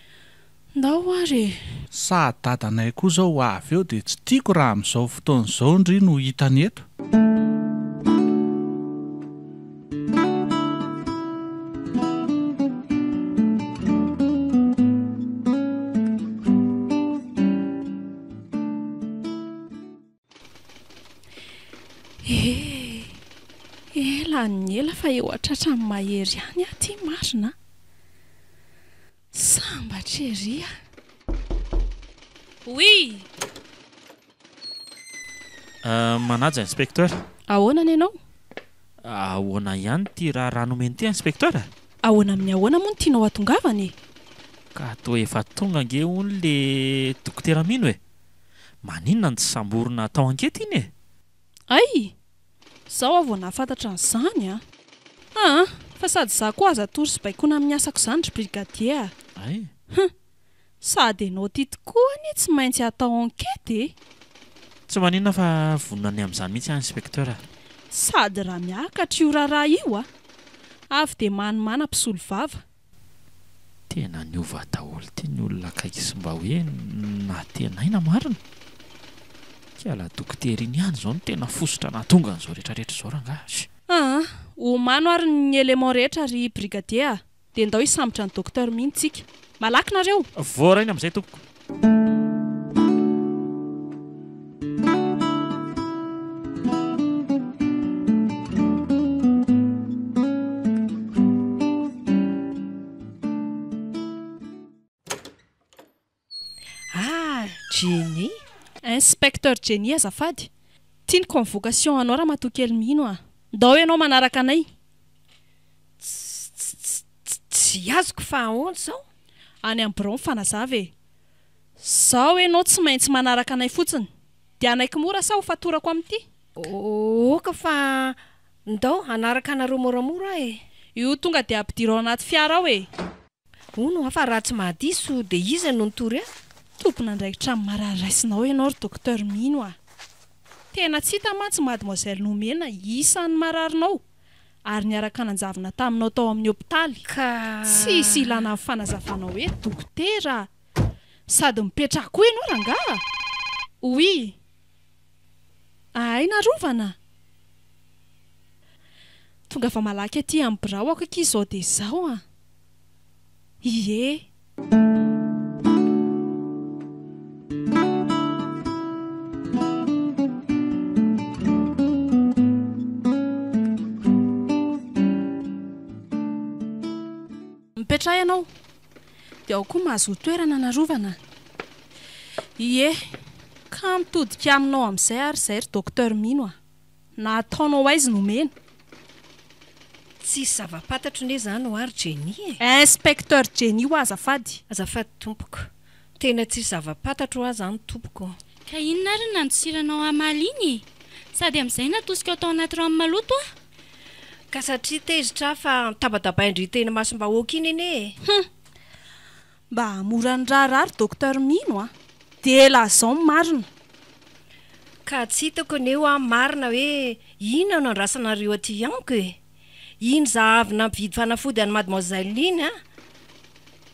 Ndao ary e!
Sa dadanay koa zao ho avy eo dia tsy tiako raha amin'izao fotoana izao ndry no hitany eto.
Eh! Ela ny ela fa eo an-tratran'i Mahery ihany aho ity marina a! Sambatra ery aho.
Oui!
Manaja Inspecteur.
Ahoana ny anao?
Ahoana ihany ity raharaha nomeny ity Inspecteur?
Ahoana amin'ny ahoana moa no tianao hatongavana e?
Ka toa efa tonga ange hono le dokotera Mino e! Maninona no tsy samborina atao ankety iny e?
Hay! Zao aho vao nahafantatra an'izany an! Aa! Fa sady za koa aza atoro sy baikoina amin'ny asako izany ry brigadier a!
Hay!
Hum! Sady ianao ity tokoa anie tsy maintsy atao enquête e!
Tsy maninona fa vonona ny amin'izany mihitsy aho inspecteur a!
Sady raha miakatra io raharaha io a! Avy dia manomàna mpisolovava.
Tena niova daholo ity ny olona akaiky sy mba hoe natenaina marina. Kiala dokotera iny ihany izao no tena fositra nahatonga an'izao rehetra rehetra izao rangahy a!
Aa! Omano ary ny éléments rehetra ry brigadier a! Dia ndao hisambotra an'i docteur Mino tsika. Malaky nareo!
Voarainy amin'izay tompoko.
Ah, Jenny!
Inspecteur Jenny azafady. Tia ny convocation anao ramatoa kely mino ah. Ndao ianao manaraka anay.
Tsy azoko fa ahoana izao?
Any amin'ny birao mifanazava e. Zao ianao tsy maintsy manaraka anay fotsiny. Dia hanaiky mora sa ho fatorako amin'ity?
Oka fa ndao hanaraka anareo moramora aho e.
Io tonga dia ampidiro ao anaty fiara ao e!
Hono hoa fa raha tsy mahadiso dia iza no nitory ahy?
Tompon'andraikitra amin'ny marary raisinao ianao ry Docteur Mino a! Tena tsy hita mantsy Mademoiselle Nomena isan'ny mararinao ary niaraka nanjavona taminao tao amin'ny hopitaly.
Ka.
Tsisy ilana ny fanazavanao hoe dokotera a! Sady mipetraha koa ianao rangaha! Oui! Ahay narovana? Tongava malaky aty amin'ny birao ako akia izao dia izao an! Ie! Mipetraha ianao dia ao koa mahazoa toerana narovana. Ie! Ka mitodika aminao amin'izay ary izay ry Docteur Mino a! Na ataonao aiza no omena.
Tsisy zava-pantatro ne zany hoa ry Jenny e!
Inspecteur Jenny hoa azafady.
Azafady tompoko. Tena tsisy zava-pantatro hoa zany tompoko.
Ka inona ary no nandosiranao hamaly iny e? Sady amin'izay natosikao tao anaty rano maloto aho.
Ka satria tezitra aho fa nitabatabain-dry teny imasom-bahoaka iny anie e!
Hum! Mba hahamora ny raharaha ry Docteur Mino a! Dia lazao ny marina.
Ka tsy hitako anie hoa marina hoe inona no andrasanareo aty amiko e! Iny za avy nampividy fanafody an'i mademoiselle iny an,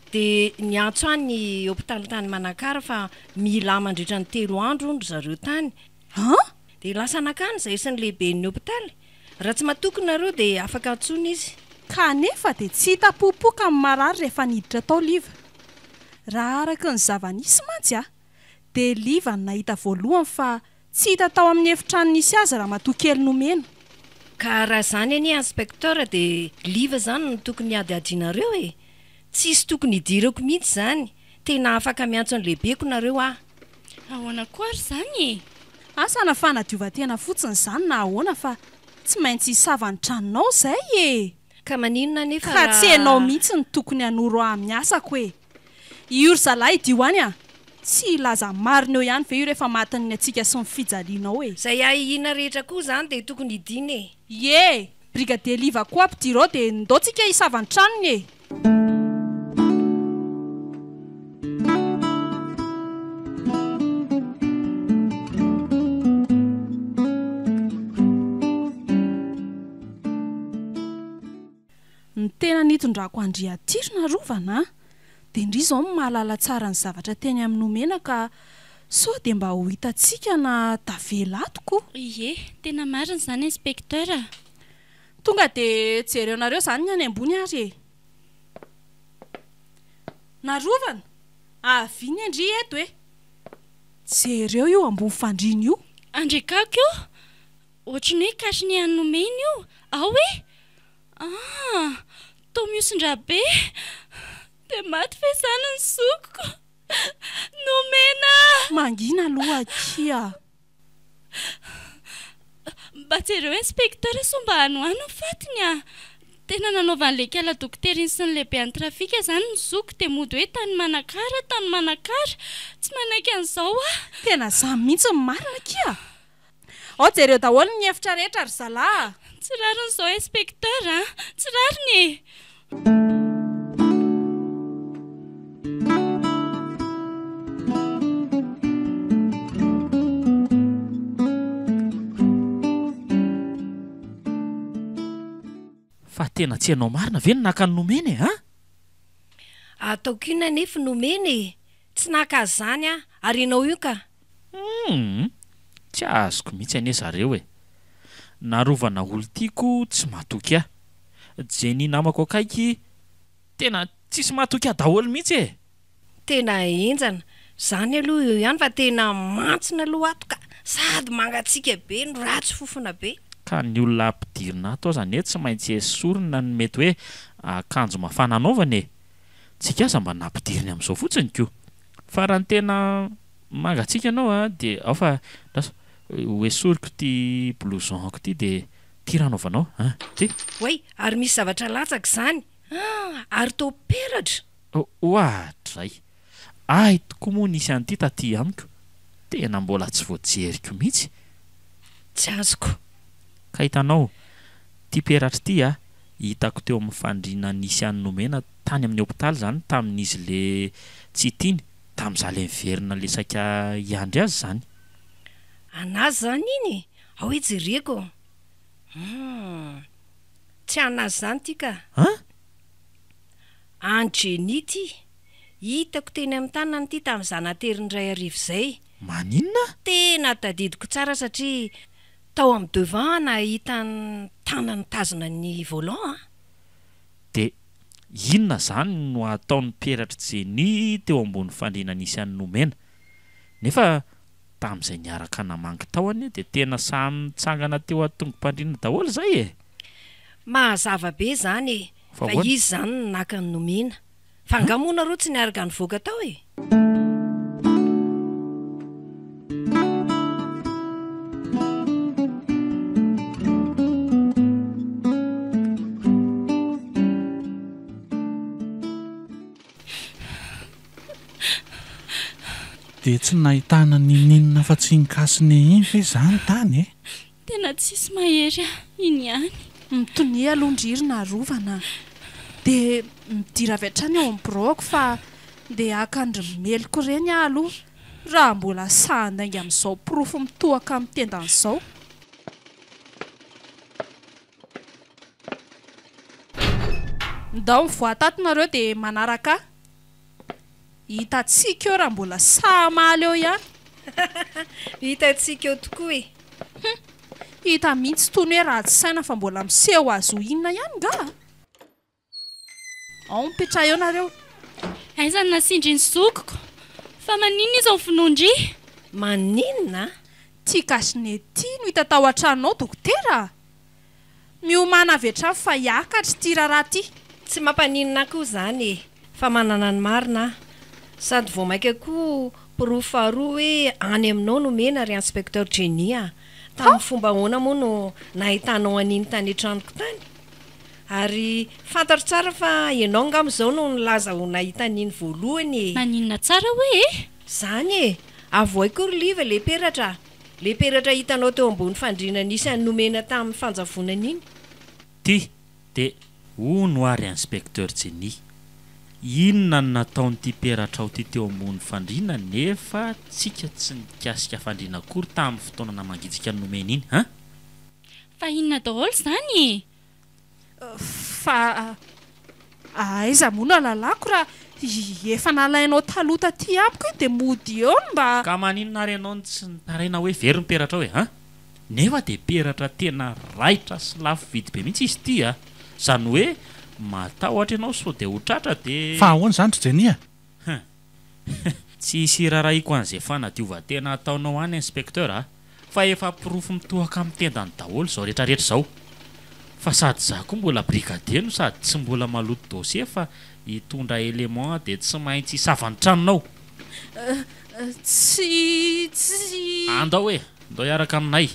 dia niantso ahy ny hopitaly tany Manakara fa mila ahy mandritra ny telo andro hono ry zareo tany.
An?
Dia lasa nankany izahay sy ny lehiben'ny hopitaly. Raha tsy matoky nareo dia afaka antsoina izy.
Kanefa dia tsy hita popoka ny marary rehefa niditra tao Liva. Raha araka ny zava-nisy mantsy a, dia Liva no nahita voalohany fa tsy hita tao amin'ny efitrano nisy azy ramatoa kely nomena.
Ka raha izany anie Inspecteur dia Liva izany no tokony hadihadianareo e! Tsisy tokony hidirako mihitsy izany, tena afaka miantso ny lehibeko nareo ah!
Ahoana koa ary izany e?
Asa na fanadiovan-tena fotsiny izany na ahoana fa tsy maintsy hisava ny tranonao izay e!
Ka maninona anefa
Ka tsy ianao
raha.
mihitsy no tokony hanoro ahy amin'ny asako e! Io ry zalahy idio any a! Tsy hilaza marina eo ihany ve io rehefa matin'ny hatsiaka sy ny fijalianao e!
Izay ahiahiana rehetra koa izany dia tokony hidiana e!
Ie! Brigadier Liva koa ampidiro ao dia ndao tsika hisava ny tranony e! Ny tena nitondrako an-dry aty ry Narovana a! Dia ndry izao no mahalala tsara ny zavatra teny amin'ny nomena ka sao dia mba ho hitantsika na tavela ato ko!
Ie, tena marina izany Inspecteur a!
Tonga dia jereonareo izany ny any ambony ary e! Narovana! Avia ny ndry eto e! Jereo io ambony fandriana io!
Andriakako io! Ohatry ny hoe cache-nez an'i Nomena io! Ao e! Ah! Toa mihosin-drà be! Dia maty ve izany ny zokiko? Nomena!
Mangina aloha akia!
Mba jereo inspecteur sao mba any ho any ny fatiny ah! Tena nanaovan'ilay ikala dokotera iny sy ny lehibean'ny trafika izany ny zokiko dia mody hoe tany Manakara, tany Manakara! Tsy manaiky an'izao aho!
Tena izany mihitsy ny marina akia! Ao jereo daholo ny efitra rehetra ry zalahy a!
Tsy rariny izao inspecteur a! Tsy rariny e!
Fa tena tsy ianao marina ve no naka an'i Nomena e an?
Ataoko inona anefa i Nomena e? Tsy naka azy izany aho, ary ianao io ka!
Humm! Tsy azoko mihitsy anie zareo e! Narovana olon-tiako tsy matoky ahy. Jenny namako akaiky tena tsisy matoky ahy daholo mihitsy e!
Tena henjana. Zany aloha eo ihany fa tena mantsina aloha ato ka! Sady mangatsiaka be no ratsy fofona be.
Ka ny olona ampidirina ato aza anie tsy maintsy esorina ny mety hoe akanjo mafana anaovany e! Tsika aza mba nampidiriny amin'izao fotsiny ko! Fa raha ny tena mangatsiaka ianao a, dia ao fa lasa ho esoriko ity blouson-ko ity dia ity raha anaovanao an, ity.
Oay, ary misy zavatra latsaka izany an! Ary toa peratra!
Oadray! Ahy tokoa moa nisy an'ity taty amiko, tena mbola tsy voajeriko mihitsy.
Tsy azoko.
Ka hitanao, ity peratra ity a, Hitako teo amin'ny fandriana nisy an'i Nomena tany amin'ny hopitaly izany tamin'izy le tsy tiany, tamin'izaho le niverina le saika hiandry azy izany.
An'azy izany iny e! Ao hoe jereko. Humm. Tsy an'azy izany ity ka.
An?
An'i Jenny ity. Hitako teny amin'ny tanany ity tamin'izaho nateriny 1000 izay.
Maninona?
Tena tadidiko tsara satria tao amin'ny devant aho nahita ny tanany nitazona ny volant a!
Dia inona izany no ataon'ny peratr'i Jenny teo ambony fandriana nisy an'i Nomena? Nefa tamin'izay niaraka namangy tao anie dia tena samy nitsangana teo an-tongo-pandriana daholo izay e!
Mazava be izany e!
Fa
Fa
ahoana?
izy izany no naka an'i Nomena. Fa angaha moa nareo tsy niaraka nivoaka tao e?
Dia tsy nahitana ninoninona afa-tsy iny cache-nez iny ve izany tany e?
Tena tsisy mahery ahy iny ihany.
Mitonia aloha ndry ry Narovana a! Dia midira avy hatrany ao amin'ny biraoko fa ndeha haka an-dry Meliko ireny aho aloha raha mbola sahy handainga amin'izao porofo mitohaka amin'ny tendany izao. Ndao mivoaha tato nareo dia manaraka ahy. Hitantsika eo raha mbola sahy hamaly eo ihany.
Hitantsika eo tokoa e!
Hum! Hita mihitsy tony hoe ratsy saina fa mbola miseho azy ho inona ihany nga? Ao mipetraha eo nareo.
Aiza no nasian-dry ny zokiko? Fa maninona izy ao vonoan-dry?
Maninona?
Ty cache-nez ty no hita tao an-tranonao dokotera a! Miomàna avy hatrany fa hiakatra ity raharaha ity.
Tsy mampaninona ahy koa izany e! Fa manana ny marina aho. Sady vao mainka koa porofo faharoa hoe any aminao no omena ry Inspecteur Jenny a! Tamin'ny fomba ahoana moa no nahitanao an'iny tany an-tranoko tany? Ary fantatro tsara fa ianao angamba izao no nilaza ho nahita an'iny voalohany e!
Maninona tsara hoe e?
Izany e! Avohay koa ry Liva ilay peratra a! Le peratra hitanao teo ambony fandriana nisy an'i Nomena tamin'ny fanjavonana iny.
Ty de hono ary Inspecteur Jenny, inona no nataon'ity peratrao ty teo ambony fandriana nefa tsika tsy nikasika fandriana akory tamin'ny fotoana namangijika an'i Nomena iny hein?
Fa inona daholo izany e?
Fa aiza moa no alalako raha efa nalainao taloha taty amiko iny dia mody eo no mba.
Ka maninona ary ianao no tsy nitaraina hoe very ny peratrao e? An? Nefa dia peratra tena raitra sy lafo vidy be mihitsy izy ity a! Izany hoe matahotra ianao sao dia ho tratra dia.
Fa ahoana izany ry Jenny a?
Hum. Tsy hisy hirarahiko an'izay fanadiovan-tena ataonao any Inspecteur a! Fa efa porofo mitohaka amin'ny tendany daholo izao rehetra rehetra izao. Fa sady za koa mbola brigadier no sady tsy mbola maloto dossier fa hitondra élément dia tsy maintsy hisava ny tranonao.
Tsy tsy.
Andao e! Andao hiaraka aminay.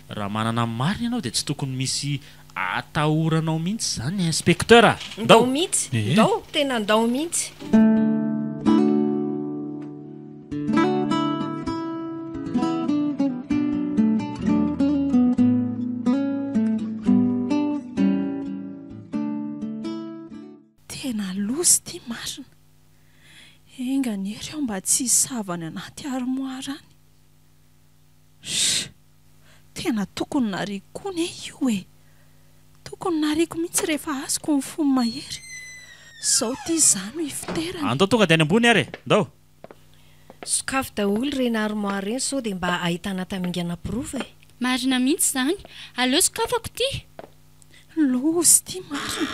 Raha manana ny marina ianao dia tsy tokony misy Atahoranao mihitsy izany inspecteur a!
Ndao mihitsy, ndao, tena ndao mihitsy.
Tena loza ity marina. Enga anie ry aho mba tsy hisava any anaty armoire any. Sh! Tena tokony nariako koa ne io e! Tokony nariako mihitsy rehefa azoko ny fon'i Mahery. Zao ty za no hifoterany.
Andao tonga dia any ambony ary e! Ndao!
Sokafy daholo ireny armoire ireny sao dia mba ahitana tamingana porofo e!
Marina mihitsy izany. Aleo sokafako ity.
Loza ity marina.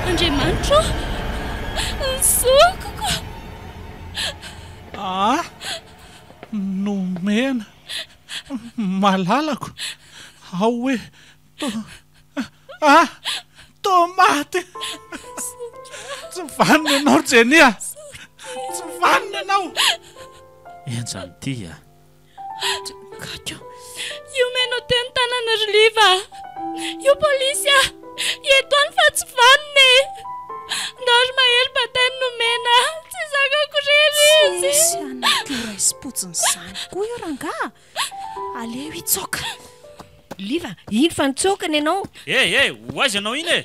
Andriamanitra ô! Ny zokiko!
Ah! Nomena. Malalako. Ao hoe to ah! Toa maty. Tsy vanona ianao ry Jenny a! Tsy vanona ianao!
Henjana ity a!
Kaky o!
Io menao teo ny tanana ry Liva a! Io polisy a! Eto any fa tsy vanona e! Ndao ry Mahery batainy nomena a! Tsy zakako irery izy!
Tsisy hanaiky ho raisim-potsiny izany koa io rangaha! Aleo hitsoaka!
Liva, iny fa nitsoaka ny anao.
Hey, hey, ho aiza ianao iny e?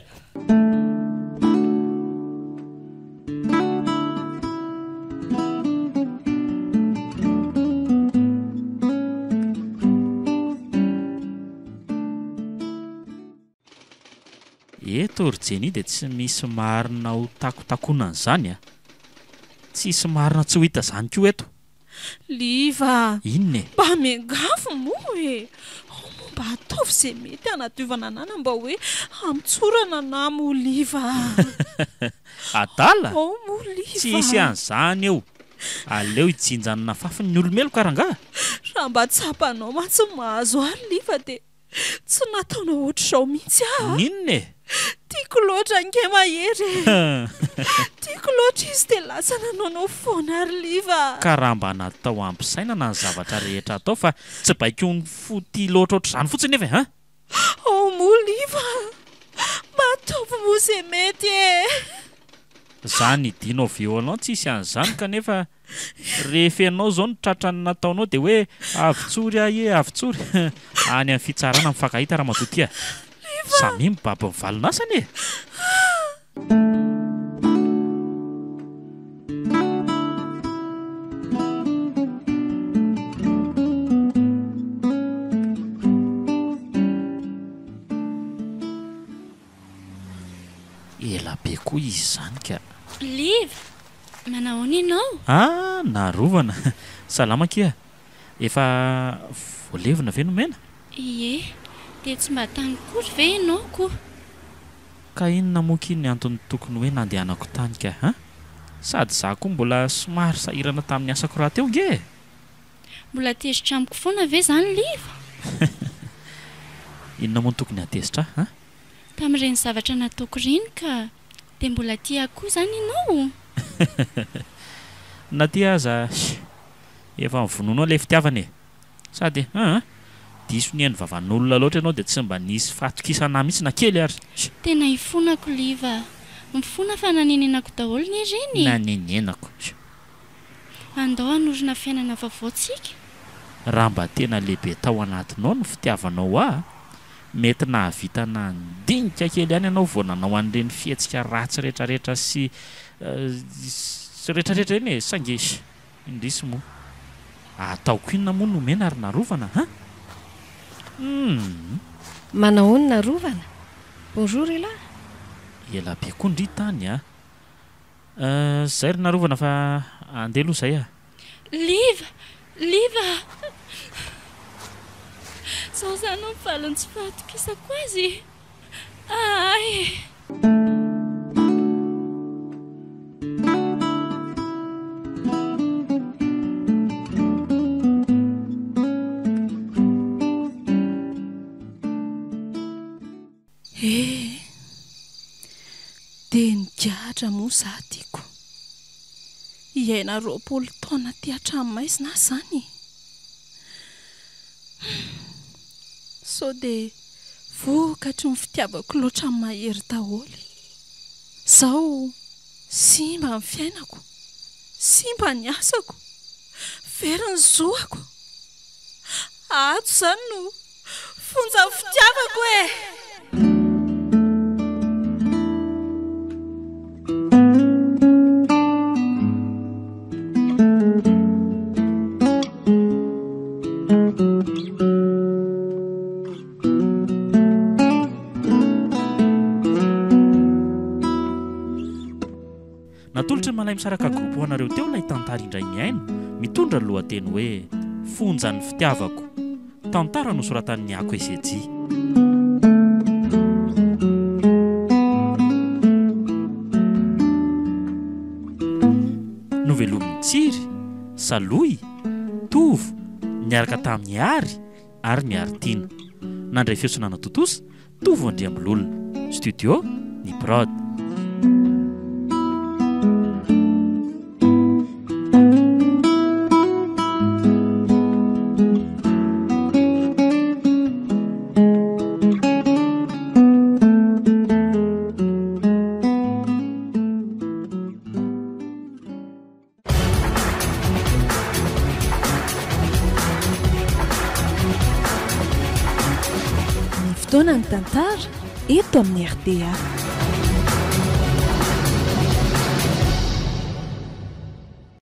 Eto ry Jenny dia tsy misy marina ho takotakonana izany a! Tsisy marina tsy ho hita izany koa eto.
Liva!
Inona e?
Mba miangavy moa e! Ao moa mba ataovy izay mety hanadiovana anana mba hoe hamotsorana anà moa Liva a!
Adala?
Ao moa Liva a!
Tsy hisy an'izany eo! Aleo hijinja ny nafafiny ny olo-meloka rangaha!
Raha mba tsapanao mantsy ny mahazo ahy ry Liva dia Tsy nataonao ohatr'izao mihitsy aho a!
N'inona e?
Tiako loatra ange Mahery e! Tiako loatra izy dia lasa nanaonao foana ry Liva a!
Ka raha mba natao ampisainana ny zavatra rehetra atao fa tsy baikoin'ny fo tia loatra ohatr'izany fotsiny nefa e! An!
Ao moa Liva a! Mba ataovy moa izay mety e!
Zany idinao violon tsisy an'izany kanefa Rehefa ianao izao no tratran'ny nataonao dia hoe avotsory aho e, avotsory. Any amin'ny fitsarana mifankahita ramatoa ty a. Samia mibaby ny valin'asany e. Ela be koa izy izany ka.
Liva, Manahoana ianao?
Ah, narovana. Salama akia. Efa voalevina ve nomena?
Ie. Dia tsy mba tany akory ve ianao ko?
Ka inona moa ki ny antony tokony hoe nandehanako tany ka hein? Sady za koa mbola somary sahirana tamin'ny asako rahateo nge e!
Mbola tezitra amiko foana ve izany Liva?
Inona moa no tokony hahatezitra ahy hein?
Tamin'ireny zavatra nataoko ireny ka. Dia mbola tia ahy koa izany ianao?
Na tia aza, efa mivonono ilay fitiavana e! Sady, aa, diso nihaino vavan'olona loatra ianao dia tsy mba nisy fahatokisana ahy mihitsy na kely ary.
Tena ifonako Liva a! Mifona fa nanenenako daholo anie ireny e!
Nanenenako.
Andao hanorina fiainana vaovao tsika.
Raha mba tena lehibe tao anatinao ny fitiavanao ahy, mety nahavita nandinika kely ihany ianao vao nanao an'ireny fihetsika ratsy retraretra sy sy retraretra ireny e! Saingy indrisy moa. Ataoko inona moa nomena ry Narovana an? Humm.
Manahoana Narovana? Bonjour elah!
Ela be koa ndry tany a! Zay ry Narovana fa andeha aloha zay a!
Liva! Liva! Zao zany no valin'ny tsy fahatokisako azy e! Ahay e!
Eh! Dia nigadra moa za tiako hiaina 20 taona aty an-tranomaizina aho izany e! Hum! Sao dia vokatry ny fitiavako loatra an'i Mahery daholo. Izao simba ny fiainako, simba ny asako, very ny zoako. Ato izany no fonjan'ny fitiavako e!
Natolotry ny Malaimisaraka Group ho anareo teo ilay tantara indray mihaino, mitondra ny lohateny hoe Fonjan'ny fitiavako. Tantara nosoratan'i Niako Ezeji. Novelomin'i Tsiry, Salohy, Tovo, niaraka tamin'i Ary ary Miaritiana. Nandray feo sy nanatontosa, Tovo Andriambololona. Studio, Ny Prod.
Fotoanan'ny tantara eto amin'ny rta.